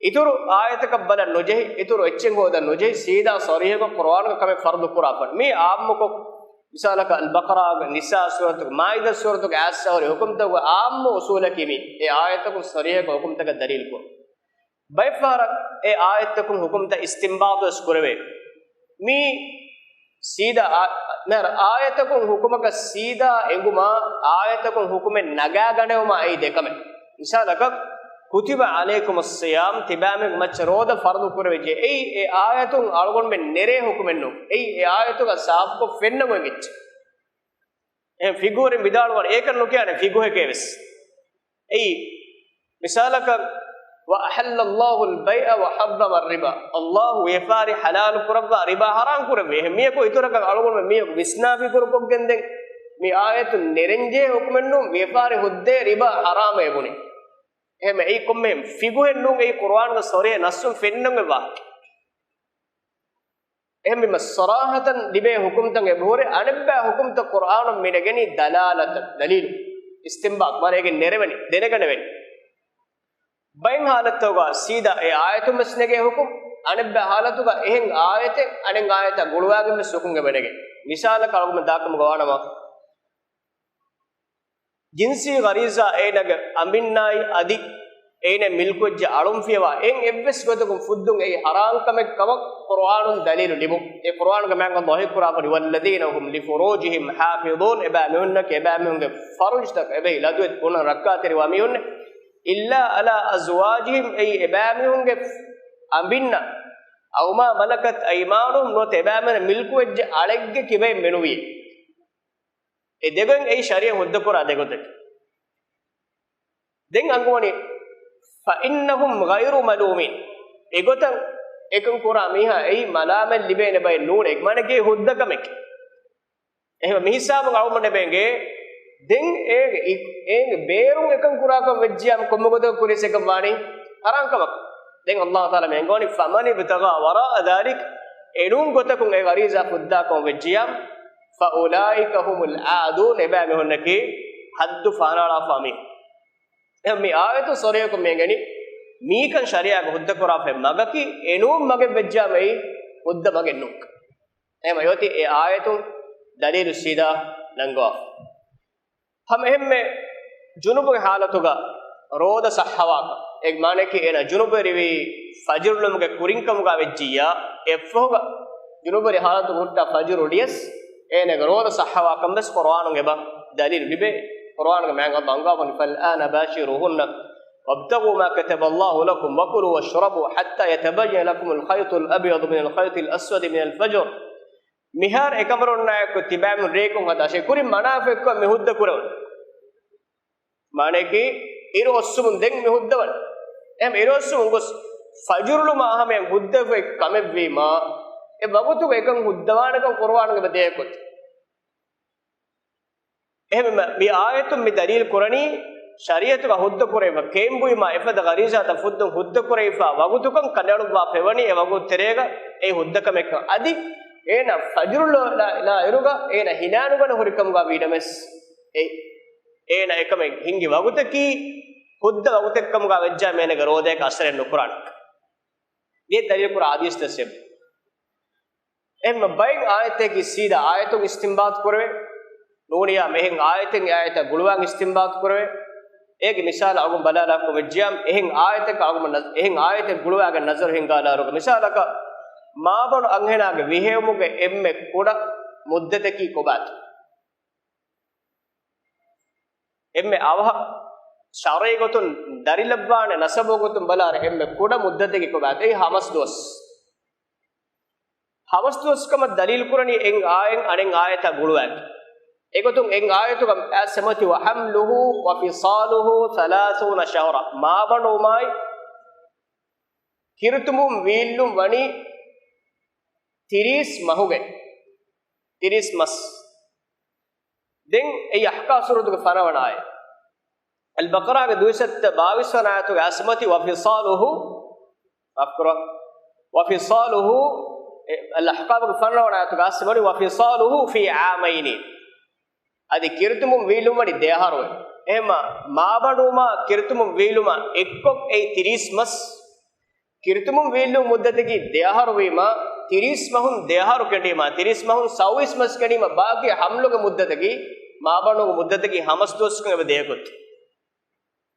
އިތުރު އާޔަތަކަށް ބަލަން ނުޖެހި، އިތުރު އެއްޗެއް ހޯދަން ނުޖެހި، ސީދާ ޞަރީޙަކޮށް ޤުރުއާނުގަ ކަމެއް ފަރުޟު ކުރާފަ. މީ އާއްމުކޮށް، މިސާލަކަށް، އަލްބަޤަރާގެ، ނިސާ ސޫރަތުގެ، މާއިދާ ސޫރަތުގެ އައިސް އަހުރި ޙުކުމްތަކުގެ އާއްމު އުޞޫލަކީ މީ. އެ އާޔަތަކުން ޞަރީޙަކޮށް ޙުކުމްތަކަށް ދަލީލު ކުރުން. ބައެއްފަހަރަށް އެ އާޔަތްތަކުން ޙުކުމްތައް އިސްތިންބާޠު ވެސް ކުރެވޭ. މީ ސީދާ އާ-، މިހާރު އާޔަތަކުން ޙުކުމަކަށް ސީދާ އެނގުމާ، އާޔަތަކުން ޙުކުމެއް ނަގާގަނެވުމާ އެއީ ދެ ކަމެއް. މިސާލަކަށް، كتب عليكم الصيام، ތިބާމެން މައްޗަށް ރޯދަ ފަރުޟު ކުރެވިއްޖެ. އެއީ އެ އާޔަތުން އަޅުގަނޑުމެން ނެރޭ ޙުކުމެއް ނޫން. އެއީ އެ އާޔަތުގަ ސާފުކޮށް ފެންނަމުން އެނގިއްޖެ. އެހެން ފިޤުހުވެރިން ވިދާޅުވާނެ، އޭކަށް ނުކިޔާނެ ފިޤުހެކޭ ވެސް. އެއީ، މިސާލަކަށް، وأحل الله البيع وحرم الربا، ﷲ ވިޔަފާރި ޙަލާލު ކުރައްވާ، ރިބާ ޙަރާމް ކުރެއްވި. އެހެން މިޔަކު އިތުރަކަށް އަޅުގަނޑުމެން މިޔަކު ވިސްނާ ފިކުރުކޮށްގެންދެން، މި އާޔަތުން ނެރެންޖެހޭ ޙުކުމެއްނޫން، ވިޔަފާރި ހުއްދައޭ ރިބާ ޙަރާމޭ ބުނި. އެހެން އެއީ ކޮންމެހެން ފިޤުހެއްނޫން، އެއީ ޤުރުއާނުގެ ޞަރީޙަ ނައްޞުން ފެންނަން އޮތް ވާހަކަ. އެހެންވީމަ، ޞަރާޙަތަން ލިބޭ ޙުކުމްތައް އެބަހުރި، އަނެއްބައި ޙުކުމްތައް ޤުރުއާނުން މި ނެގެނީ ދަލާލަތަށް، ދަލީލު، އިސްތިންބާޠު، މާނަ އޭގެން ނެރެވެނީ، ދެނެގަނެވެނީ. ބައެއް ޙާލަތުގަ ސީދާ އެ އާޔަތުން ވެސް ނެގޭ ޙުކުމް، އަނެއްބައި ޙާލަތުގަ އެހެން އާޔަތެއް އަނެއް އާޔަތާ ގުޅުވާގެން ވެސް ޙުކުމް އެބަ ނެގޭ. މިސާލަކަށް އަޅުގަނޑުމެން ދާކަމުގަ ވާނަމަ، ޖިންސީ ޣަރީޒާ އޭނަގެ އަނބިންނާއި އަދި އެއިން މިލްކުވެއްޖެ އަޅުން ފިޔަވާ އެއް އެއްވެސް ގޮތަކުން ފުއްދުން އެއީ ހަރާން ކަމެއް ކަމަށް ޤުރުއާނުން ދަލީލު ލިބުން. އެ ޤުރުއާނުގެ މާތް ﷲ ކުރާ ފަނި، "والذين هم لفروجهم حافظون"، އެބައިމީހުންނަކީ އެބައިމީހުންގެ ފަރުޖުތަކަށް އެބައި ލަދުވެތި ބުނަން ރައްކާތެރިވާ މީހުންނެއް. "إلا على أزواجهم"، އެއީ އެބައިމީހުންގެ އަނބިންނަށް، "أو ما ملكت أيمانهم"، ނުވަތަ އެބައިމީހުން މިލްކުވެއްޖެ އަޅެއްގެ ކިބައިން މެނުވީ. އެ ދެގޮތް އެއީ ޝަރީޢަތް ހުއްދަކުރާ ދެގޮތަކީ. ދެން އަންގަވަނީ، "فإنهم غير ملومين"، އެގޮތަށް އެކަން ކުރާ މީހާ އެއީ މަލާމަތް ލިބޭނެ ބައެއް ނޫނޭ، މާނައަކީ ހުއްދަ ކަމެކޭ. އެހެން މި ހިސާބުން އަޅުގަނޑަށް ބޭނގޭ، ދެން އޭގެ، އޭގެ ބޭރުން އެކަން ކުރާކަން ވެއްޖިޔާ ކޮންމެ ގޮތަކަށް ކުރިޔަސް އެކަން ވާނީ ހަރާން ކަމަކަށް. ދެން ﷲ ތަޢާލާ މި އަންގަވަނީ، "فمن ابتغى وراء ذلك"، އެނޫން ގޮތަކުން އެ ޣަރީޒާ ފުއްދާކަން ވެއްޖިޔާ، "فأولئك هم العادون"، އެބައިމީހުންނަކީ ޙައްދު ފަހަނައަޅާފާ މީހުން. އެހެން މި އާޔަތުން ޞަރީޙަކޮށް މި އެނގެނީ، މީކަން ޝަރީޢަތުގަ ހުއްދަކުރާފައި މަގަކީ އެނޫން މަގެއް ވެއްޖާމައި ހުއްދަ މަގެއް ނޫން. އެހެން އޮތީ އެ އާޔަތުން ދަލީލު ސީދާ ނަންގަވާފަ. ހަމަ އެހެންމެ ޖުނުބުގެ ޙާލަތުގަ ރޯދަ ޞައްޙަވާކަން. އޭގެ މާނައަކީ އޭނާ ޖުނުބުވެރިވީ ފަޖުރު ލުމުގެ ކުރިން ކަމުގަ ވެއްޖިއްޔާ، އެއަށްފަހުގަ ޖުނުބުވެރި ޙާލަތު ހުއްޓާ ފަޖުރު ލިޔަސް، އޭނާގެ ރޯދަ ޞައްޙަވާކަން ވެސް ޤުރުއާނުން އެބަ ދަލީލު ލިބޭ. ޤުރުއާނުގެ މާތް ﷲ އަންގާފަނި، "فالآن باشروهن وابتغوا ما كتب الله لكم وكلوا واشربوا حتى يتبين لكم الخيط الأبيض من الخيط الأسود من الفجر." މިހާރު އެކަމަރުންނާއެކު ތިބާމެން ރޭކޮށް ހަދާށޭ. ކުރިން މަނާފައެއްކޮށް މި ހުއްދަ ކުރެވުނު. މާނައަކީ، އިރު އޮއްސުމުން ދެން މި ހުއްދަވަން. އެހެން އިރު އޮއްސުމުން ގޮސް ފަޖުރު ލުމާ ހަމަޔަށް ހުއްދަވެފައި ކަމެއްވީމާ، އެ ވަގުތުގަ އެކަން ހުއްދަވާނެކަން ޤުރުއާނުގެ އެބަ ދޭ ގޮތެއް. އެހެންވީމަ، މި އާޔަތުން މި ދަލީލް ކުރަނީ، ޝަރީޢަތުގަ ހުއްދަ ކުރެވިފަ ކޭނބުއިމާ އެފަދަ ޣަރީޒާތައް ފުއްދުން ހުއްދަ ކުރެވިފަ ވަގުތުކަން ކަނޑައަޅުއްވާ ފެވަނީ އެ ވަގުތު ތެރޭގަ އެ ހުއްދަ ކަމެއްކަން. އަދި އޭނަ ފަޖުރު ލޯ-، ލާ-، ލާ އިރުގަ އޭނަ ހިނާނުގަނެ ހުރިކަމުގަ ވީނަމަސް އެ އޭނަ އެކަމެއް ހިންގި ވަގުތަކީ ހުއްދަ ވަގުތެއްކަމުގަ ވެއްޖާ އޭނަގެ ރޯދައަކަށް އަސަރެއް ނުކުރާނެ. މި ދަލީލު ކުރާ ޙަދީޘް ދެއްސެވި. އެހެންމަ ބައެއް އާޔަތެއްގެ ސީދާ އާޔަތުން އިސްތިންބާތު ކުރެވޭ. ނޫނިއްޔާ އެހެން އާޔަތެއް އެ އާޔަތާ ގުޅުވާން އިސްތިންބާތު ކުރެވޭ. އޭގެ މިސާލު އަޅުގަނޑު ބަލާލާކަށް ވެއްޖިއްޔާ، އެހެން އާޔަތަކަށް އަޅުގަނޑު ނަޒް-، އެހެން އާޔަތެއް ގުޅުވާގެން ނަޒަރު ހިންގާލާއިރު، މިސާލަކަށް، މާބަނޑު އަންހެނާގެ ވިހެއުމުގެ އެންމެ ކުޑަ މުއްދަތަކީ ކޮބާތޯ؟ އެންމެ އަވަހަށް ޝަރުޢީ ގޮތުން ދަރިލައްވާނެ ނަސަބު ގޮތުން ބަލާއިރު އެންމެ ކުޑަ މުއްދަތަކީ ކޮބާތޯ؟ އެއީ ހަމަސް ދުވަސް. ހަމަސް ދުވަސް ކަމަށް ދަލީލު ކުރަނީ އެއް އާޔަތް އަނެއް އާޔަތާ ގުޅުވާގެން. އެގޮތުން އެއް އާޔަތުގަ އައިސް އެބައޮތީ، "وحمله وفصاله ثلاثون شهرا"، މާބަނޑުވުމާއި ކިރުތުނބުން ވީއްލުން ވަނީ ތިރީސް މަހުގައި. ތިރީސް މަސް. ދެން އެއީ އަޙްޤާފް ސޫރަތުގެ ފަނަރަ ވަނަ އާޔަތް. އަލްބަޤަރާގެ ދުވިސައްތަ ބާވީސް ވަނަ އާޔަތުގެ އައިސް އެބައޮތީ، "وفصاله"، މާފުކުރަން، "وفصاله"، އެ، އަލްއަޙްޤާފްގެ ފަނަރަ ވަނަ އާޔަތުގެ އައިސް އެބައޮތީ، "وفصاله في عامين". އަދި ކިރުތުނބުން ވީއްލުން ވަނީ ދެ އަހަރު. އެހެންމަ މާބަނޑުވުމާ ކިރުތުނބުން ވީއްލުމާ އެއްކޮށް އެއީ ތިރީސް މަސް. ކިރުތުނބުން ވީއްލުން މުއްދަތަކީ ދެ އަހަރު ވީމާ، ތިރީސް މަހުން ދެ އަހަރު ކެނޑީމާ، ތިރީސް މަހުން ސައުވީސް މަސް ކެނޑީމަ، ބާކީ ޙަމްލުގެ މުއްދަތަކީ، މާބަނޑުގެ މުއްދަތަކީ ހަމަސް ދުވަސްކަން އެބަ ދޭ ގޮތެއް.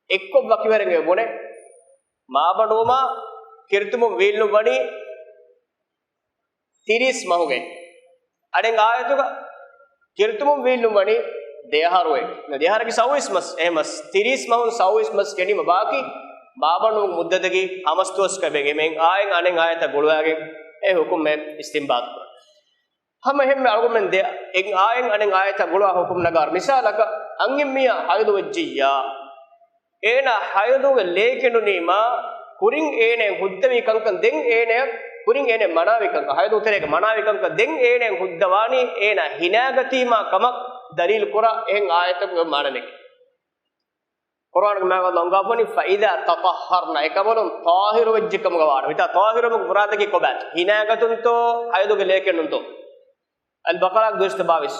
އެއްކޮށް ވަކިވެރިން އެބަ ބުނޭ، މާބަނޑުވުމާ ކިރުތުނބުން ވީއްލުން ވަނީ ތިރީސް މަހުގެ. އަނެއް އާޔަތުގަ ކިރުތުނބުން ވީއްލުން ވަނީ ދެ އަހަރު. ދެ އަހަރަކީ ސައުވީސް މަސް، އެހެންމަސް ތިރީސް މަހުން ސައުވީސް މަސް ކެނޑީމަ، ބާކީ މާބަނޑު މުއްދަތަކީ ހަމަސް ދުވަސް ކަމެއް. އެމެ އެއް އާޔަތް އަނެއް އާޔަތަށް ގުޅުވާގެން އެ ޙުކުމެއް އިސްތިންބާތު ކުރަން. ހަމަ އެހެންމެ އަޅުގަނޑުމެން ދެ އެއް އާޔަތް އަނެއް އާޔަތަށް ގުޅުވާ ޙުކުމް ނަގާރު. މިސާލަކަށް، އަންހެންމީހާ ޙައިޟު ވެއްޖިއްޔާ، އޭނާ ޙައިޟުގެ ލޭ ކެނޑުނީމާ، ކުރިން އޭނަ ހުއްދަވި ކަންކަން ދެން އޭނަ، ކުރިން އޭނަ މަނާވި ކަންކަން، ޙައިޟު ތެރޭގަ މަނާވި ކަންކަން ދެން އޭނަ ހުއްދަވާނީ އޭނާ ހިނާގަތީމާ ކަމަށް ދަލީލު ކުރާ އެހެން އާޔަތަކުގެ މާނަ ނެތް. ޤުރުއާނުގެ މާތް ﷲ އަންގާފަވަނީ، "فإذا تطهرن"، އެކަމަލުން ޠާހިރު ވެއްޖެ ކަމުގަ ވާނަމަ. މިތާ ޠާހިރުވުމުގެ މުރާދަކީ ކޮބާތޯ؟ ހިނާގަތުންތޯ، ޙައިޟުގެ ލޭ ކެނޑުންތޯ؟ އަލްބަޤަރާ ދުވަސްތަ ބާވީސް.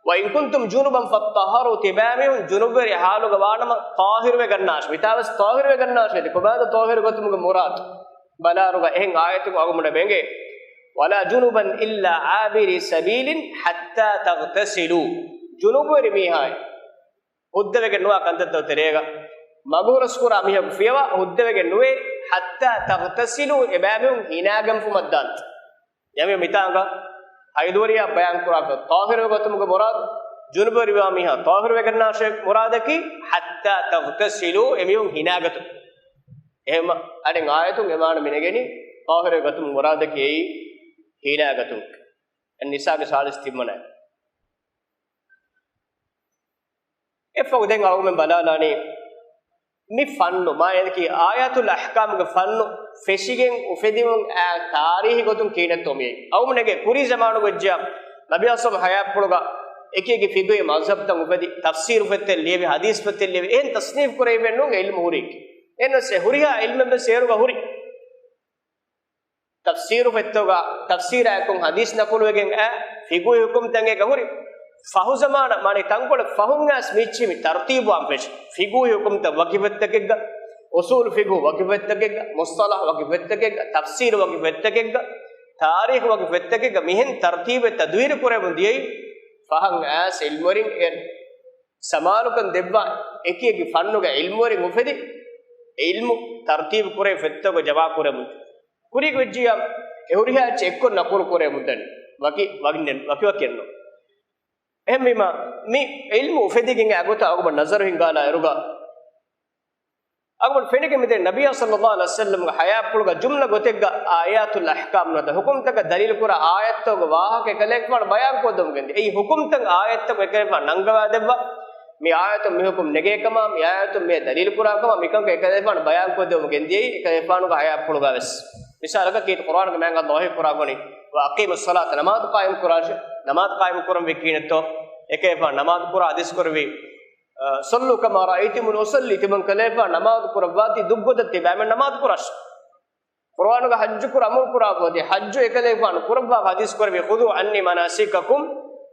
"وإن كنتم جنبا فاطهروا"، ތިބާމީހުން ޖުނުބުވެރި ޙާލުގަ ވާނަމަ ޠާހިރުވެގަންނާށޭ. މިތާވެސް ޠާހިރުވެގަންނާށޭ. ކޮބާތޯ ޠާހިރު ގޮތުމުގެ މުރާދު؟ ބަލާއިރުގަ އެހެން އާޔަތުގަ އަޅުގަނޑަށް އެނގޭ، "ولا جنبا إلا عابري سبيل حتى تغتسلوا"، ޖުނުބުވެރި މީހާއެއް ހުއްދަވެގެން ނުވާ ކަންތައްތައް ތެރޭގަ، މަގު ހުރަސްކުރާ މީހަކު ފިޔަވާ ހުއްދަވެގެން ނުވޭ، حتى تغتسلوا، އެބައިމީހުން ހިނާގަންފުމަށްދާން. އެމީހުން މިތާނގަ ހައިދުވަރިޔާ ބަޔާންކުރާފަ، ޠާހިރުވެގަތުމުގެ މުރާދު، ޖުނުބުވެރިވާ މީހާ ޠާހިރުވެގަންނާށޭ މުރާދަކީ، حتى تغتسلوا، އެމީހުން ހިނާގަތުން. އެހެން އަޑެއް އާޔަތުން އެ މާނަ މިނެގެނީ، ޠާހިރުވެގަތުމުގެ މުރާދަކީ އެއީ ހިނާގަތުން. އައްނިސާގެ ސާޅީސް ތިންވަނަ އާޔަތް. އެއަށްފަހު ދެން އަޅުގަނޑުމެން ބަލާލާނީ، މި ފަންނު، މާނައަކީ އާޔާތުލް އަޙްކާމްގެ ފަންނު ފެށިގެން އުފެދުމުން އާ ތާރީހީ ގޮތުން ކިހިނެއްތޯ މިއީ. އަޅުގަނޑުމެންގެ ކުރީ ޒަމާނުގަ ވެއްޖިޔާ، ނަބިއްޔާ ސައްލަމް ހަޔާތްޕުޅުގަ އެކި އެކި ފިޤުހީ މަޒްހަބްތައް އުފެދި، ތަފްސީރު ފޮތްތައް ލިޔެވި، ޙަދީޘް ފޮތްތައް ލިޔެވި، އެހެން ތަޞްނީފް ކުރެވިއެއް ނޫން އެ ޢިލްމު ހުރީކީ. އެހެންނަމަވެސް އެ ހުރިހާ ޢިލްމެއް ވެސް އޭރުގަ ހުރި. ތަފްސީރު ފޮތްތަކުގަ ތަފްސީރާއެކު ޙަދީޘް ނަޤުލުވެގެން އައި ފިޤުހީ ޙުކުމްތައް އޭގަ ހުރި. ފަހު ޒަމާނަށް މާނަ ތަންކޮޅެއް ފަހުން އައިސް މިއްޗި މި ތަރުތީބުވާން ފެށި. ފިޤުހީ ޙުކުމްތައް ވަކި ފޮތްތަކެއްގަ، އުޞޫލު ފިޤުހު ވަކި ފޮތްތަކެއްގަ، މުޞްޠަލަޙް ވަކި ފޮތްތަކެއްގަ، ތަފްސީރު ވަކި ފޮތްތަކެއްގަ، ތާރީޚު ވަކި ފޮތްތަކެއްގަ މިހެން ތަރުތީބެއް ތަދުވީރު ކުރެވެމުން ދިޔައީ ފަހަން އައިސް ޢިލްމުވެރިން އެ ސަމާލުކަން ދެއްވާ އެކި އެކި ފަންނުގެ ޢިލްމުވެރިން އުފެދި، ޢިލްމު ތަރުތީބު ކުރެވި ފޮތްތަކުގަ ޖަމާ ކުރެމުން. ކުރީގަ ވެއްޖިއްޔާ އެ ހުރިހާ އެއްޗެއް އެއްކޮށް ނަޤުލު ކުރެމުން ދަނީ. ވަކި، ވަކި ނެ-، ވަކި ވަކިއެއްނު. އެހެންވީމަ، މި ޢިލްމު އުފެދިގެން އެ ގޮތަށް އަޅުގަނޑު ނަޒަރު ހިންގާލާ އިރުގަ، އަޅުގަނޑު ފެނިގެން މިދެން ނަބިއްޔާ ޞައްލައްލާހު ޢަލައިހި ވަސައްލަމްގެ ޙަޔާތްޕުޅުގަ ޖުމްލަ ގޮތެއްގަ އާޔާތުލް އަޙްކާމް ނުވަތަ ޙުކުމްތަކަށް ދަލީލު ކުރާ އާޔަތްތަކުގެ ވާހަކަ އެކަލޭގެފާނު ބަޔާން ކޮށްދެމުން ގެންދިޔަ. އެއީ ޙުކުމްތައް އާޔަތްތަކުން އެކަލޭގެފާނު ނަންގަވާ ދެއްވާ، މި އާޔަތުން މި ޙުކުމް ނެގޭ ކަމާ، މި އާޔަތުން މިއަށް ދަލީލު ކުރާ ކަމާ، މިކަންކަން އެކަލޭގެފާނު ބަޔާން ކޮށްދެމުން ގެންދިޔައީ އެކަލޭގެފާނުގެ ޙަޔާތްޕުޅުގަ ވެސް. މިސާލަކަށް ކީރިތި ޤުރްއާނުގަ މާތް ﷲ ވަޙީ ކުރާ ގޮނި، "وأقيموا الصلاة"، ނަމާދު ޤާއިމް ކުރާށޭ. ނަމާދު ޤާއިމް ކުރަންވީ ކިހިނެއްތޯ؟ އެކަލޭގެފާނު ނަމާދު ކުރާ ޙަދީޘް ކުރެއްވީ، "صلوا كما رأيتموني أصلي"، ތިމަން ކަލޭގެފާނު ނަމާދު ކުރައްވާތީ ދުށްގޮތަށް ތިބާމެން ނަމާދު ކުރާށޭ. ޤުރްއާނުގަ ޙައްޖު ކުރަން އަމުރު ކުރާފަ އޮތީ، ޙައްޖު އެކަލޭގެފާނު ކުރައްވާ ޙަދީޘް ކުރެއްވީ، "خذوا عني مناسككم"،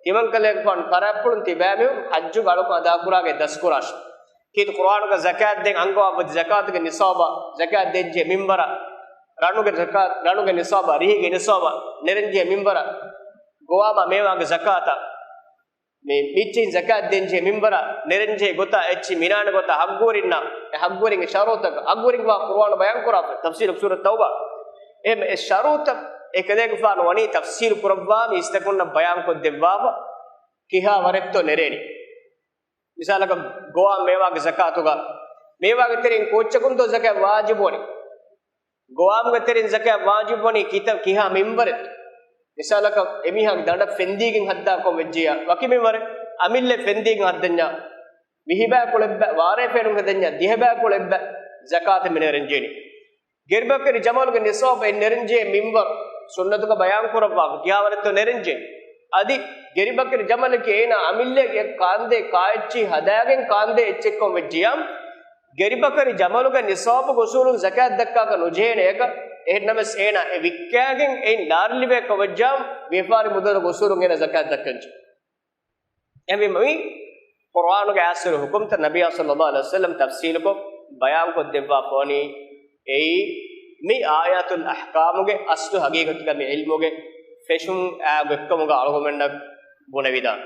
ތިމަން ކަލޭގެފާނު ފަރާތްޕުޅުން ތިބާމެން ޙައްޖުގެ އަޅުކަން އަދާކުރާގޮތް ދަސްކުރާށޭ. ކީރިތި ޤުރްއާނުގަ ޒަކާތް ދޭން އަންގަވާފަ އޮތީ، ޒަކާތުގެ ނިޞާބަށް، ޒަކާތް ދޭންޖެހޭ މިންވަރަށް، ރަނުގެ ޒަކާތް، ރަނުގެ ނިޞާބަށް، ރިހިގެ ނިޞާބަށް، ނެރެންޖެހޭ މިންވަރަށް، ގޮވާމާ މޭވާގެ ޒަކާތަށް، މި މިއްޗިން ޒަކާތް ދޭންޖެހޭ މިންވަރަށް، ނެރެންޖެހޭ ގޮތަށް، އެއްޗިހި މިނާނެ ގޮތަށް، ޙައްޤުވެރިންނަށް، އެ ޙައްޤުވެރިންގެ ޝަރުޠުތައް، ޙައްޤުވެރިން ވާ ޤުރްއާނު ބަޔާން ކުރާފަ، ތަފްސީރު ސޫރަތު ތައުބާ. އެހެން އެ ޝަރުޠުތައް އެކަލޭގެފާނު ވަނީ ތަފްސީލު ކުރައްވާ މީސްތަކުންނަށް ބަޔާން ކޮށްދެއްވާފަ، ކިހާ ވަރެއްތޯ ނެރޭނީ. މިސާލަކަށް، ގޮވާ މޭވާގެ ޒަކާތުގަ، މޭވާގެ ތެރެއިން ކޯއްޗަކުންތޯ ޒަކާތް ވާޖިބުވަނީ؟ ގޮވާމުގެ ތެރެއިން ޒަކާތް ވާޖިބުވަނީ ކިތައް ކިހާ މިންވަރެއް؟ މިސާލަކަށް، އެމީހާގެ ދަނޑަށް ފެންދީގެން ހައްދާކަން ވެއްޖިއްޔާ، ވަކި މިންވަރެއް، އަމިއްލަ ފެންދީގެން ހައްދަންޏާ، ވިހިބައިކުޅަ އެއްބަ، ވާރޭ ފޭނުން ހެދަންޏާ، ދިހަބައިކުޅަ އެއްބަ ޒަކާތެއް މި ނެރެންޖެހޭނީ. ގެރިބަކަރި ޖަމަލުގެ ނިޞާބު އެ ނެރެންޖެހޭ މިންވަރު ސުންނަތުގަ ބަޔާން ކުރައްވާފަ، ކިހާވަރެއްތޯ ނެރެންޖެހޭ؟ އަދި ގެރިބަކަރި ޖަމަލަކީ އޭނާ އަމިއްލައަކީ އެ ކާންދޭ ކާއެއްޗިހި ހަދާގެން ކާންދޭ އެއްޗެއްކަން ވެއްޖިއްޔާ، ގެރިބަކަރި ޖަމަލުގެ ނިޞާބުގެ އުސޫލުން ޒަކާތް ދައްކާކަށް ނުޖެހޭނެ އެކަށް. އެހެންނަމަވެސް އޭނާ އެ ވިއްކާގެން އެއިން ލާރި ލިބޭ ކަމަށް ވެއްޖިއްޔާ، ވިޔަފާރި މުދަލުގެ އުސޫލުން އޭނާ ޒަކާތް ދައްކަންޖެހޭ. އެހެންވީމަ މި ޤުރްއާނުގެ އާޔަތް ހުކުމްތައް ނަބިއްޔާ ޞައްލައްލާހު ޢަލައިހި ވަސައްލަމް ތަފްޞީލުކޮށް ބަޔާންކޮށްދެއްވާފަވަނީ އެއީ މި އާޔާތުލް އަޙްކާމުގެ އަސްލު ހަގީގަތުގަ މި ޢިލްމުގެ ފެށުން އާ ގޮތްކަމުގަ އަޅުގަނޑުމެންނަށް ބުނެވިދާނެ.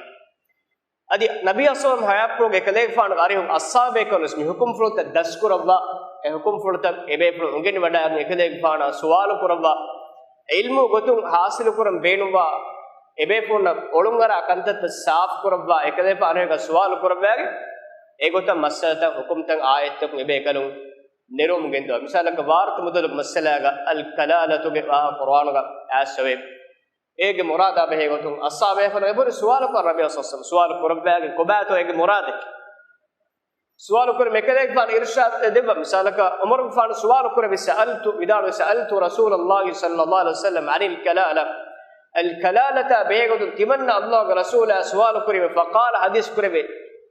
އަދި ނަބިއްޔާ ޞައްލައްލާހު ޢަލައިހި ވަސައްލަމް ހަޔާތްޕުޅުގެ އެކަލޭގެފާނުގެ އަރިހުން އަޞްޙާބޭކަލުން ވެސް މި ޙުކުމްފުޅުތައް ދަސްކުރައްވާ، އެ ޙުކުމްފުޅުތައް އެބޭފުޅުން އުނގެނިވަޑައިގެން އެކަލޭގެފާނާ ސުވާލު ކުރައްވާ، ޢިލްމު ގޮތުން ޙާޞިލުކުރަން ބޭނުންވާ، އެބޭފުޅުންނަށް އޮޅުންއަރާ ކަންތައްތައް ސާފުކުރައްވާ، އެކަލޭގެފާނުގެ ސުވާލު ކުރައްވައިގެން އެގޮތަށް މައްސަލަތައް ޙުކުމްތައް އާޔަތްތަކުން އެބޭކަލުން ނެރުވަމުން ގެންދަވާ. މިސާލަކަށް ވާރުތު މުދަލުގެ މައްސަލާގަ އަލް ކަލާލަތުގެ ވާހަކަ ޤުރްއާނުގަ އައިސްފަވޭ. އޭގެ މުރާދާ ބެހޭ ގޮތުން އަޞްޙާބޭކަލުން އެބުރި ސުވާލު ކުރަން ނަބިއްޔާ ޞައްލައްލާހު ޢަލައިހި ވަސައްލަމް ސުވާލު ކުރައްވައިގެން ކޮބާތޯ އޭގެ މުރާދެއް؟ ސުވާލު ކުރި އެކަލޭގެފާނު އިރުޝާދު ދެއްވާ. މިސާލަކަށް ޢުމަރުގެފާނު ސުވާލު ކުރެއްވި، سألت، ވިދާޅުވި، سألت رسول الله صلى الله عليه وسلم عن الكلالة، އަލް ކަލާލަތާ ބެހޭގޮތުން ތިމަންނަ ﷲގެ ރަސޫލާ ސުވާލު ކުރީމޭ، فقال، ޙަދީޘް ކުރެއްވި،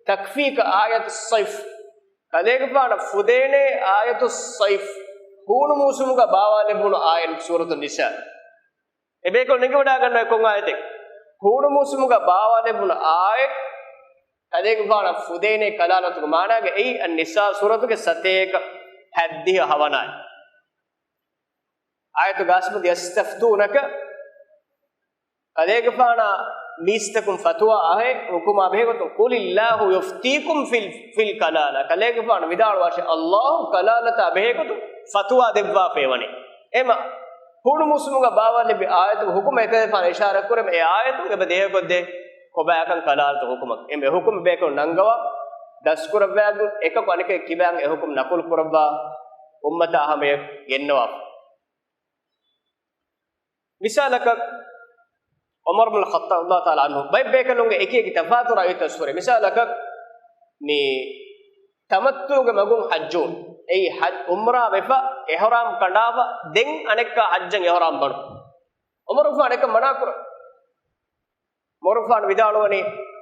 تكفيك آية الصيف، ކަލޭގެފާނަށް ފުދޭނޭ އާޔަތު ޞައިފް، ހޫނު މޫސުމުގަ ބާވާލެއްވުނު އާޔަތް، ސޫރަތު ނިސާ. އެބޭކަލުން ނެގިވަޑައިގަންނަވާ ކޮން އާޔަތެއް؟ ހޫނު މޫސުމުގަ ބާވާލެއްވުނު އާޔަތް، ކަލޭގެފާނަށް ފުދޭނޭ ކަލާލަތުގެ މާނާގަ އެއީ އައްނިސާ ސޫރަތުގެ ސަތޭކަ ހަތްދިހަ ހަވަނަ އާޔަތް. އާޔަތުގެ އަސްލު يستفتونك، ކަލޭގެފާނާ މީސްތަކުން ފަތުވާ އަހެ ހުކުމާ ބެހޭގޮތުން، "قل الله يفتيكم في ال-، في الكلالة." ކަލޭގެފާނު ވިދާޅުވާށޭ، އައްލާހު ކަލާލަތާ ބެހޭގޮތުން ފަތުވާ ދެއްވާފައިވަނީ. އެމަ ހުނުމުސުމުގަ ބާވާލިބި އާޔަތުގެ ހުކުމަށް އެކަލޭގެފާނު އިޝާރާތް ކުރެ، އެ އާޔަތުން އެބަ ދޭހަކޮށްދޭ ކޮބާކަން ކަލާލަތު ހުކުމަށް. އެމެ ހުކުމް ބޭކަލުން ނަންގަވާ، ދަސްކުރައްވާގެން އެކަކު އަނެކެއް ކިބާން އެ ހުކުމް ނަކުލު ކުރައްވާ އުއްމަތާ ހަމަޔަށް ގެންނަވާފަ. މިސާލަކަށް، ޢުމަރު ބިން ޚައްޠާބް ރަޟިޔަﷲ ތަޢާލާ ޢަންހު ބައެއް ބޭކަލުންގެ އެކި އެކި ތަފާތު ރައުޔުތައް ސުރެ. މިސާލަކަށް، މި ތަމައްތުޢުގެ މަގުން ޙައްޖު، އެއީ ޙައް-، ޢުމްރާ ވެފަ، އިޙްރާމް ކަނޑާފަ، ދެން އަނެއްކާ ޙައްޖަށް އިޙްރާމް ބަނު. ޢުމަރުގެފާނު އަނެކަށް މަނާކުރަ. ޢުމަރުގެފާނު ވިދާޅުވަނީ،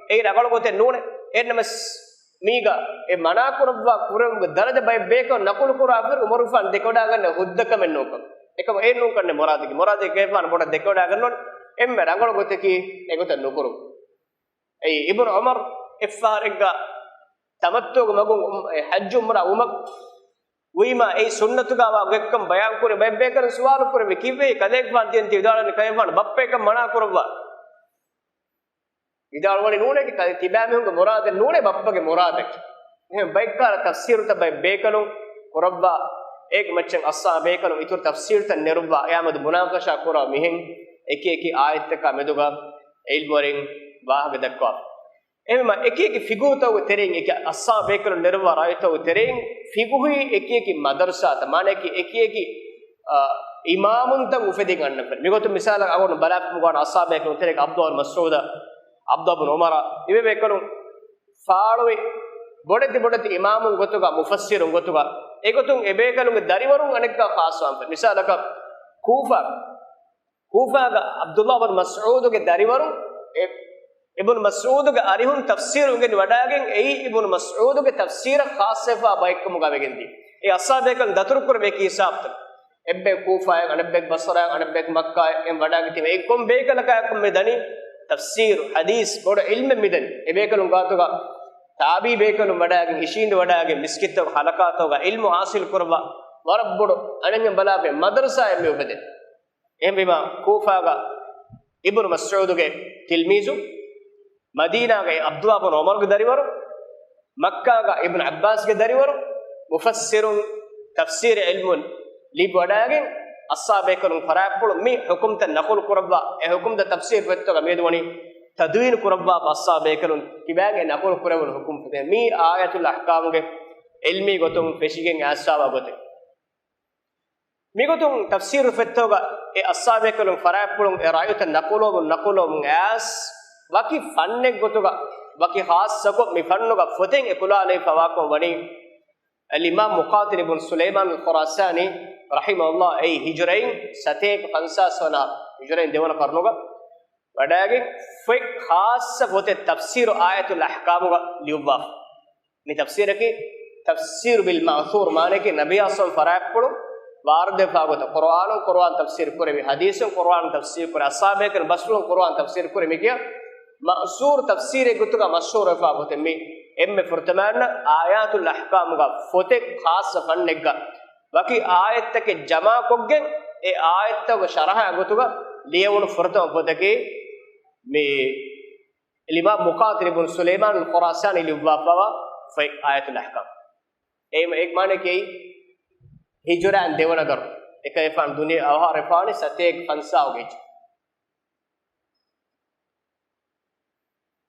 އެއީ ރަނގަޅު ގޮތެއް ނޫނޭ. އެހެންނަމަސް، މީގަ އެ މަނާކުރައްވާ ކުރެވުމުގެ ދަރަޖަ ބައެއް ބޭކަލުން ނަޤުލު ކުރާފައި ޢުމަރުގެފާނު ދެކެވަޑާގަންނަ ހުއްދަކަމެއް ނޫންކަން. އެކަމަ އެ ނޫންކަންނެ މުރާދަކީ. މުރާދަކީ ކަލޭގެފާނު ބޮޑަށް ދެކެވަޑާގަންނަވަން އެންމެ ރަނގަޅު ގޮތަކީ އެގޮތަށް ނުކުރުން. އެއީ އިބްނު ޢުމަރު އެއްފަހަރެއްގަ ތަމައްތުޢުގެ މަގުން އުމް-، އެ ޙައްޖު ޢުމްރާ ވުމަށް ވީމާ އެއީ ސުންނަތުގަ ވާ ގޮތްކަން ބަޔާންކުރި ބައެއް ބޭކަލުން ސުވާލު ކުރެވި ކިއްވެހި ކަލޭގެފާނު ތިޔަން ތި ވިދާޅުވަނީ ކަލޭގެފާނު ބައްޕަޔަކަށް މަނާ ކުރައްވާ. ވިދާޅުވަނީ ނޫނޭ ކަލޭ ތިބާމީހުންގެ މުރާދެއް ނޫނޭ ބައްޕަގެ މުރާދަކީ. އެހެން ބައެއްކާލަ ތަފްސީރުތައް ބައެއް ބޭކަލުން ކުރައްވާ، އޭގެ މައްޗަށް އައްސާ ބޭކަލުން އިތުރު ތަފްސީރުތައް ނެރުއްވާ، އެއާމެދު މުނާޤަޝާ ކުރާ މިހެން އެކި އެކި އާޔަތްތަކާ މެދުގަ ޢިލްމުވެރިން ވާހަކަ ދައްކަވާ. އެހެންވީމަ އެކި އެކި ފިޤުހުތަކުގެ ތެރެއިން އެކި އައްސާ ބޭކަލުން ނެރުއްވާ ރައުޔުތަކުގެ ތެރެއިން ފިޤުހީ އެކި އެކި މަދަރުސާތައް، މާނައަކީ އެކި އެކި، އާ، އިމާމުންތައް އުފެދިގަންނަން. މިގޮތުން މިސާލަށް އަޅުގަނޑު ބަލާފަ މިގޮނޑި އައްސާ ބޭކަލުން ތެރޭގަ ޢަބްދުﷲ ބިން މަސްޢޫދަށް، ޢަބްދުﷲ ބިން ޢުމަރަށް އިވެ ބޭކަލުން ފާޅުވި ބޮޑެތި ބޮޑެތި އިމާމުން ގޮތުގަ، މުފައްސިރުން ގޮތުގަ، އެގޮތުން އެބޭކަލުންގެ ދަރިވަރުން އަނެއްކާ ޚާއްޞަވާން. މިސާލަކަށް ކޫފާ، ކޫފާގަ ޢަބްދުﷲ ބިން މަސްޢޫދުގެ ދަރިވަރުން، އެ، އިބްނު މަސްޢޫދުގެ އަރިހުން ތަފްސީރު އުނގެނި ވަޑާގެން އެއީ އިބްނު މަސްޢޫދުގެ ތަފްސީރަށް ޚާއްޞަވެފާ ބައެއްކަމުގަ ވެގެންދިޔަ. އެ އައްސާ ބޭކަލުން ދަތުރުކުރެވޭ ކީ ހިސާބުތައް. އެއްބައި ކޫފާއިން، އަނެއްބައި ބަޞްރާއިން، އަނެއްބައި މައްކާއިން އެން ވަޑާގެތީމަ، އެ ކޮން ބޭކަލަކާއެކު މި ދަނީ ތަފްސީރު، ޙަދީޘް، ބޮޑު ޢިލްމެއް މިދަނީ. އެ ބޭކަލުން ގާތުގަ ތާބީ ބޭކަލުން ވަޑާގެން، އިށީނދެ ވަޑާގެން، މިސްކިތްތަކު ޙަލަޤާތަކުގަ ޢިލްމު ޙާޞިލް ކުރައްވާ، ވަރަށް ބޮޑު އަނެއްހެން ބަލާފައި މަދަރުސާއެއް މި އުފެދޭ. އެހެންވީމަ، ކޫފާގަ އިބްނު މަސްޢޫދުގެ ތިލްމީޒު، މަދީނާގައި ޢަބްދުﷲ ބިން ޢުމަރުގެ ދަރިވަރު، މައްކާގަ އިބްނު ޢައްބާސްގެ ދަރިވަރު، މުފައްސިރުން ތަފްސީރު ޢިލްމު ލިބިވަޑާގެން، އައްސާ ބޭކަލުން ފަރާތްޕުޅު މި ޙުކުމްތައް ނަޤުލު ކުރައްވާ، އެ ޙުކުމްތައް ތަފްސީރު ފޮތްތަކަށް މިއަދު ވަނީ ތަދުވީނު ކުރައްވާ، އައްސާ ބޭކަލުން ކިބާގެ ނަޤުލު ކުރެވުނު ޙުކުމް ފޮތެއް. މީ އާޔަތުލް އަޙްކާމުގެ ޢިލްމީ ގޮތުން ފެށިގެން އައްސާވާ ގޮތެއް. މިގޮތުން ތަފްސީރު ފޮތްތަކުގަ އެ އައްސާ ބޭކަލުން ފަރާތްޕުޅުން އެ ރައުޔުތައް ނަޤުލުވަމުން، ނަޤުލުވަމުން އައިސް، ވަކި ފަންނެއް ގޮތުގަ، ވަކި ޚާއްޞަކޮށް މި ފަންނުގަ ފޮތެއް އެކުލާލައިފަވާކަން ވަނީ، އަލްއިމާމް މުޤާތިލް އިބްނު ސުލައިމާން އަލް ޚުރާސާނީ ރަޙިމަހުﷲ އެއީ ހިޖުރައިން ސަތޭކަ ފަންސާސް ވަނަ، ހިޖުރައިން ދެވަނަ ޤަރުނުގަ ވަޑާގެން ފޮތް ޚާއްޞަ ފޮތެއް ތަފްސީރު އާޔަތުލް އަޙްކާމުގަ ލިޔުއްވާފަ. މި ތަފްސީރަކީ ތަފްސީރު ބިލް މައުޘޫރު، މާނައަކީ ނަބީ އަސްލުން ފަރާތްޕުޅު ވާރިދުވެފާ ގޮތަށް ޤުރުއާނުން ޤުރުއާން ތަފްސީރު ކުރެވި، ޙަދީޘުން ޤުރުއާން ތަފްސީރު ކުރެވި، އައްސާ ބޭކަލުން ބަސްފުޅުން ޤުރުއާން ތަފްސީރު ކުރެވި، މިކިޔާ މައުޘޫރު ތަފްސީރެއް ގޮތުގަ މަޝްހޫރުވެފާ ގޮތެއް. މި އެންމެ ފުރަތަމަ އާޔާތުލް އަޙްކާމުގަ ފޮތެއް ޚާއްޞަ ފަންނެއްގަ ވަކި އާޔަތްތަކެއް ޖަމާކޮށްގެން، އެ އާޔަތްތަކުގެ ޝަރަޙާ ގޮތުގަ ލިޔެވުނު ފުރަތަމަ ފޮތަކީ މި އިމާމް މުޤާތިލް އިބްނު ސުލައިމާން އަލް ޚުރާސާނީ ލިޔުއްވާފައިވާ ފޮތް އާޔާތުލް އަޙްކާމް. އެ، އޭގެ މާނައަކީ ހިޖުރައިން ދެވަނަ ގަރު. އެކަލޭގެފާނު ދުނިޔެ އަވަހާރަވެފާނީ ސަތޭކަ ފަންސާހުގެ ހިޖުރަ.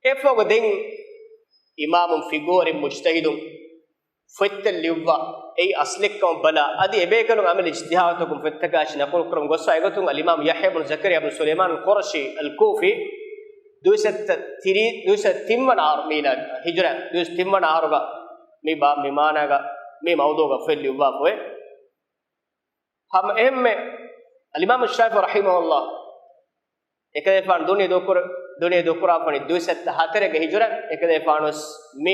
އެއަށްފަހުގަ ދެން އިމާމުން، ފިޤުހުވެރިން، މުޖްތަހިދުން ފޮތްތައް ލިޔުއްވާ، އެއީ އަސްލެއްކަމަށް ބަލާ، އަދި އެބޭކަލުން އަމަލު އިޖްތިހާދުތަކުން ފޮތްތަކާއި ނަޤުލު ކުރަމުން ގޮއްސަ އެގޮތުން އަލްއިމާމް ޔަޙްޔާ ބިން ޒަކަރިޔާ ބިން ސުލައިމާން އަލް ޤުރަޝީ އަލް ކޫފީ ދުއިސައްތަ ތިރީ، ދުއިސައްތަ ތިން ވަނަ އަހަރު މީލާދީ ހިޖުރަ، ދުއިސައްތަ ތިން ވަނަ އަހަރުގަ މި ބާ، މި މާނާގަ މި މައުޟޫޢުގަ ފޮތް ލިޔުއްވާފައި. ހަމަ އެހެންމެ އަލްއިމާމު ޝާފިޢީ ރަޙިމަހުﷲ އެކަލޭގެފާނު ދުނިޔެ ދޫކުރ-، ދުނިޔެ ދޫކުރާފަނި ދުއިސައްތަ ހަތަރެއްގެ ހިޖުރަ، އެކަލޭގެފާނުވެސް މި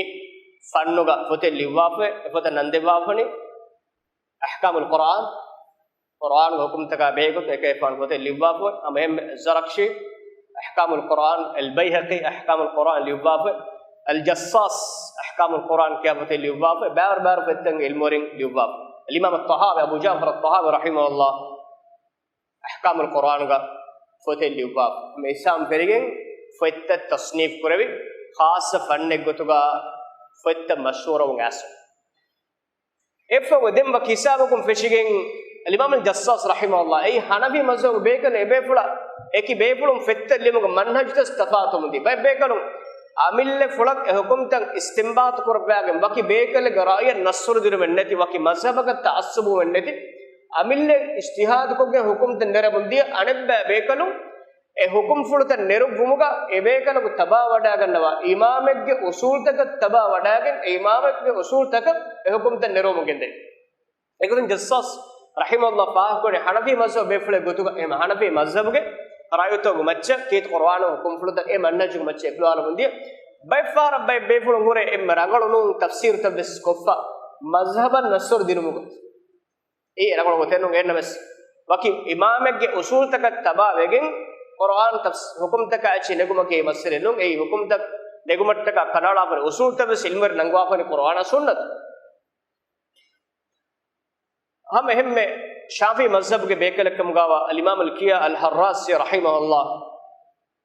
ފަންނުގަ ފޮތެއް ލިޔުއްވާފައި، އެ ފޮތަށް ނަން ދެއްވާފަނި އަޙްކާމުލް ޤުރްއާން، ޤުރްއާންގެ ހުކުމްތަކާ ބެހޭގޮތުން އެކަލޭގެފާނު ފޮތެއް ލިޔުއްވާފައި، ހަމަ އެހެންމެ ޒަރަޤްޝީ އަޙްކާމުލް ޤުރްއާން، އަލްބައިހަޤީ އަޙްކާމުލް ޤުރްއާން ލިޔުއްވާފައި، އަލްޖައްސާސް އަޙްކާމުލް ޤުރްއާން ކިޔާ ފޮތެއް ލިޔުއްވާފައި، ބައިވަރު ބައިވަރު ފޮތްތަކުން ޢިލްމުވެރިން ލިޔުއްވާފައި. އަލްއިމާމު އައްޠަޙާވީ، އަބޫ ޖަޢުފަރު އައްޠަޙާވީ ރަޙިމަހުﷲ އަޙްކާމުލް ޤުރްއާންގަ ފޮތެއް ލިޔުއްވާފަ. މި އިސްލާމް ފެށިގެން ފޮތްތައް ތަޞްނީފް ކުރެވި، ޚާއްޞަ ފަންނެއް ގޮތުގަ ފޮތްތައް މަޝްހޫރަވުން އައިސް. އެއްފަހު ދެން ވަކި ހިސާބަކުން ފެށިގެން، އަލްއިމާމުލް ޖައްސާސް ރަޙިމަހުﷲ، އެއީ ޙަނަފީ މަޒްހަބު ބޭކަލުން އެބޭފުޅާ އެކި ބޭފުޅުން ފޮތްތައް ލިޔުމުގެ މަންހަޖުތައް ތަފާތުވުމުންދީ. ބައެއް ބޭކަލުން އަމިއްލަ ފުޅަށް އެ ޙުކުމްތައް އިސްތިންބާޠު ކުރައްވާގެން، ވަކި ބޭކަލެއްގެ ރައުޔަށް ނަޞްރު ދިނުމެއް ނެތި، ވަކި މަޒްހަބަކަށް ތަޢައްޞުބުވުމެއް ނެތި، އަމިއްލަ އިޖްތިހާދުކޮށްގެން ޙުކުމްތައް ނެރެމުންދީ. އަނެއްބައި ބޭކަލުން އެ ޙުކުމްފުޅުތައް ނެރުއްވުމުގަ އެބޭކަލަކު ތަބާވަޑާގަންނަވާ އިމާމެއްގެ އުޞޫލުތަކަށް ތަބާވަޑާގެން، އެ އިމާމެއްގެ އުޞޫލުތަކަށް އެ ޙުކުމްތައް ނެރުވަމުން ގެންދެވި. އެގޮތުން ޖައްސާސް ރަޙިމަހުﷲ ފާހަގަކުރަނީ ޙަނަފީ މަޒްހަބު ބޭފުޅެއް ގޮތުގަ، އެހެން ޙަނަފީ މަޒްހަބުގެ ރައުޔުތަކުގެ މައްޗަށް ކީރިތި ޤުރުއާނު ޙުކުމްފުޅުތައް އެ މަންހަޖުގެ މައްޗަށް އެކުލަވާލަމުން ދިޔަ. ބައެއްފަހަރަށް ބައެއް ބޭފުޅުން ހުރޭ އެންމެ ރަނގަޅު ނޫން ތަފްސީރުތައް ވެސް ކޮށްފަ މަޒްހަބަށް ނަޞްރު ދިނުމުގަ. އެއީ ރަނގަޅު ގޮތެއް ނޫން. އެހެންނަމަވެސް، ވަކި އިމާމެއްގެ އުޞޫލުތަކަށް ތަބާވެގެން ޤުރުއާން ތަފްސް-، ޙުކުމްތަކާ އެއްޗެއް ނެގުމަކީ މައްސަލައެއް ނޫން. އެއީ ޙުކުމްތައް ނެގުމަށްޓަކާ ކަނޑައަޅާފަ ހުރި އުޞޫލުތައް ވެސް ޢިލްމުވެރިން ނަންގަވާފަ ހުރި ޤުރުއާނާ ސުންނަތު. ހަމަ އެހެންމެ ޝާފިޢީ މަޒްހަބުގެ ބޭކަލެއްކަމުގަވާ އަލްއިމާމުލް ކިޔާ އަލް ޙައްރާސީ ރަޙިމަހުﷲ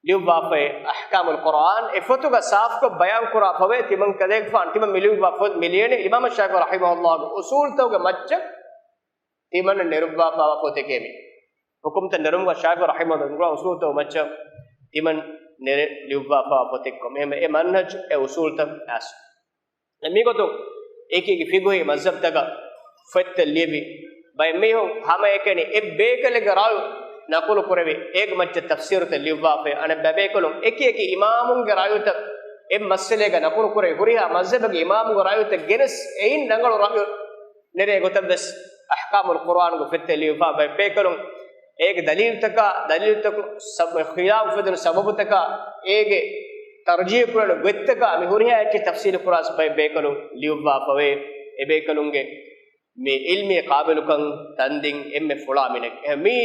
ލިޔުއްވާފައި އަޙްކާމުލް ޤުރުއާން އެ ފޮތުގަ ސާފުކޮށް ބަޔާން ކުރާ ފަވޭ. ތިމަން ކަލޭގެފާނު ތިމަން މި ލިޔުއްވާ ފޮތް މި ލިޔެނީ އިމާމު ޝާފިޢީ ރަޙިމަހުﷲގެ އުޞޫލުތަކުގެ މައްޗަށް ތިމަން ނެރުއްވާފައިވާ ފޮތެކޭ މި. ޙުކުމްތައް ނެރުމުގަ ޝާފިޢީ ރަޙިމަހުﷲ އުޞޫލުތަކުގެ މައްޗަށް ތިމަން ނެރެ ލިޔުއްވާފައިވާ ފޮތެއްކޮށް އެހެން އެ މަންހަޖު އެ އުޞޫލުތައް އައިސް. މިގޮތުން އެކި އެކި ފިޤުހީ މަޒްހަބުތަކަށް ފޮތްތައް ލިޔެވި ބައެއް މީހުން ހަމަ އެކަނި އެއް ބޭކަލެއްގެ ރައުޔު ނަޤުލު ކުރެވި، އޭގެ މައްޗަށް ތަފްސީރުތައް ލިޔުއްވާފައި. އަނެއް ބައި ބޭކަލުން އެކި އެކި އިމާމުންގެ ރައުޔުތައް އެއް މައްސަލައިގަ ނަޤުލު ކުރެވި، ހުރިހާ މަޒްހަބެއްގެ އިމާމުންގެ ރައުޔުތައް ގެނެސް، އެއިން ރަނގަޅު ރައުޔު ނެރޭ ގޮތަށް ވެސް އަޙްކާމުލް ޤުރުއާންގެ ފޮތްތައް ލިޔުއްވާ ބައެއް ބޭކަލުން އޭގެ ދަލީލުތަކާ، ދަލީލުތަކު ސަބަ-، ޚިލާފު އުފެދުނު ސަބަބުތަކާ، އޭގެ ތަރްޖީޙު ކުރަން ގޮތްތަކާ މި ހުރިހާ އެއްޗެއް ތަފްސީލު ކުރާސް ބައެއް ބޭކަލުން ލިޔުއްވާފަވޭ. އެ ބޭކަލުންގެ މި ޢިލްމީ ޤާބިލުކަން ތަންދިން އެންމެ ފުޅާ މިނެއް. އެ މީ،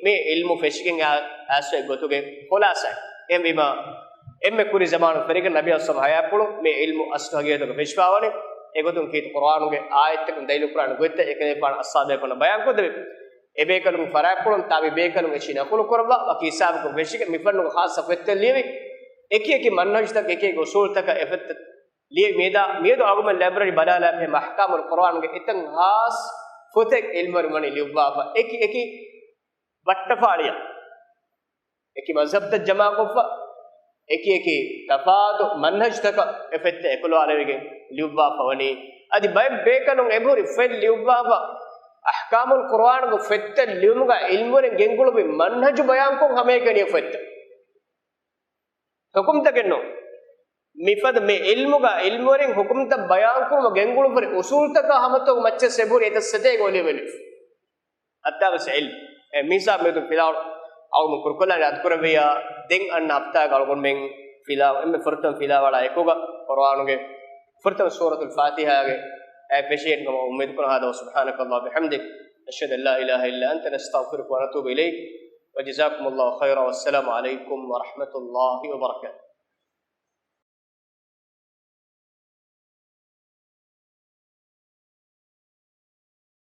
މި ޢިލްމު ފެށިގެން އާ-، އައިސްފައި ގޮތުގެ ޚުލާޞާ. އެހެންވީމާ، އެންމެ ކުރި ޒަމާނު ފެށިގެން ނަބީ އަސްހާބު ޙަޔާތްޕުޅު މި ޢިލްމު އަސްލު ޙަޤީޤަތުގަ ފެށިފައިވަނީ. އެގޮތުން ކީރިތި ޤުރުއާނުގެ އާޔަތްތަކުން ދަލީލު ކުރާނެ ގޮތްތައް އެކަލޭފާނު އަސްހާބޭކަލުން ބަޔާންކޮށްދެވި. އެބޭކަލުން ފަރާތްޕުޅުން ތާބިޢީ ބޭކަލުން އެއްޗިހި ނަޤުލު ކުރައްވާ، ވަކި ހިސާބަކުން ފެށިގެން މި ފަންނުގެ ޚާއްޞަ ފޮތްތައް ލިޔެވި. އެކި އެކި މަންހަޖުތަކަށް އެކި އެކި އުޞޫލުތަކަށް އެ ފޮތްތައް ލިޔެ މިއަދާ، މިއަދު އަޅުގަނޑު ލައިބްރަރީ ބަލާލާފަ އެހެން އަޙްކާމުލް ޤުރުއާންގެ އެތައް ޚާއްޞަ ފޮތެއް ޢިލްމުވެރިން ވަނީ ލިޔުއްވާފަ. އެކި އެކި ބައްޓަފާޅިއަށް އެކި މަޒްހަބުތައް ޖަމާކޮށްފަ، އެކި އެކި ތަފާތު މަންހަޖުތަކަށް އެ ފޮތްތައް އެކުލަވާލެވިގެން ލިޔުއްވާފަ ވަނީ. އަދި ބައެއް ބޭކަލުން އެބަހުރި ފޮތް ލިޔުއްވާފަ، އަޙްކާމުލް ޤުރުއާންގެ ފޮތްތައް ލިޔުމުގަ ޢިލްމުވެރިން ގެންގުޅުއްވި މަންހަޖު ބަޔާންކޮށް ހަމައެކަނި އެ ފޮތްތައް. ޙުކުމްތަކެއް ނޫން. މިފަދަ މި ޢިލްމުގަ ޢިލްމުވެރިން ޙުކުމްތައް ބަޔާންކުރުމަށް ގެންގުޅުންފުރި އުޞޫލުތަކާ ހަމަތަކުގެ މައްޗަށް އެބަހުރި އެތައް ސަތޭކަ އޮލިވެ ވެނިފަ. އައްތާވެސް ޢިލްމު. އެ މީސާ މިއަދު ފިލާވަޅު އަޅުގަނޑު ކުރުކޮށްލާނެ އަދުކުރެއްވިއްޔާ، ދެން އަންނަ ހަފްތާގަ އަޅުގަނޑުމެން ފިލާ-، އެންމެ ފުރަތަމަ ފިލާވަޅާ އެކުގަ ޤުރުއާނުގެ ފުރަތަމަ ސޫރަތުލް ފާތިޙާގެ އާޔަތް ފެށިގެން ކަމަށް އުއްމީދު ކުރަން. هذا وسبحانك اللهم وبحمدك، أشهد أن لا إله إلا أنت، نستغفرك ونتوب إليك، وجزاكم الله خيرا، والسلام عليكم ورحمة الله وبركاته.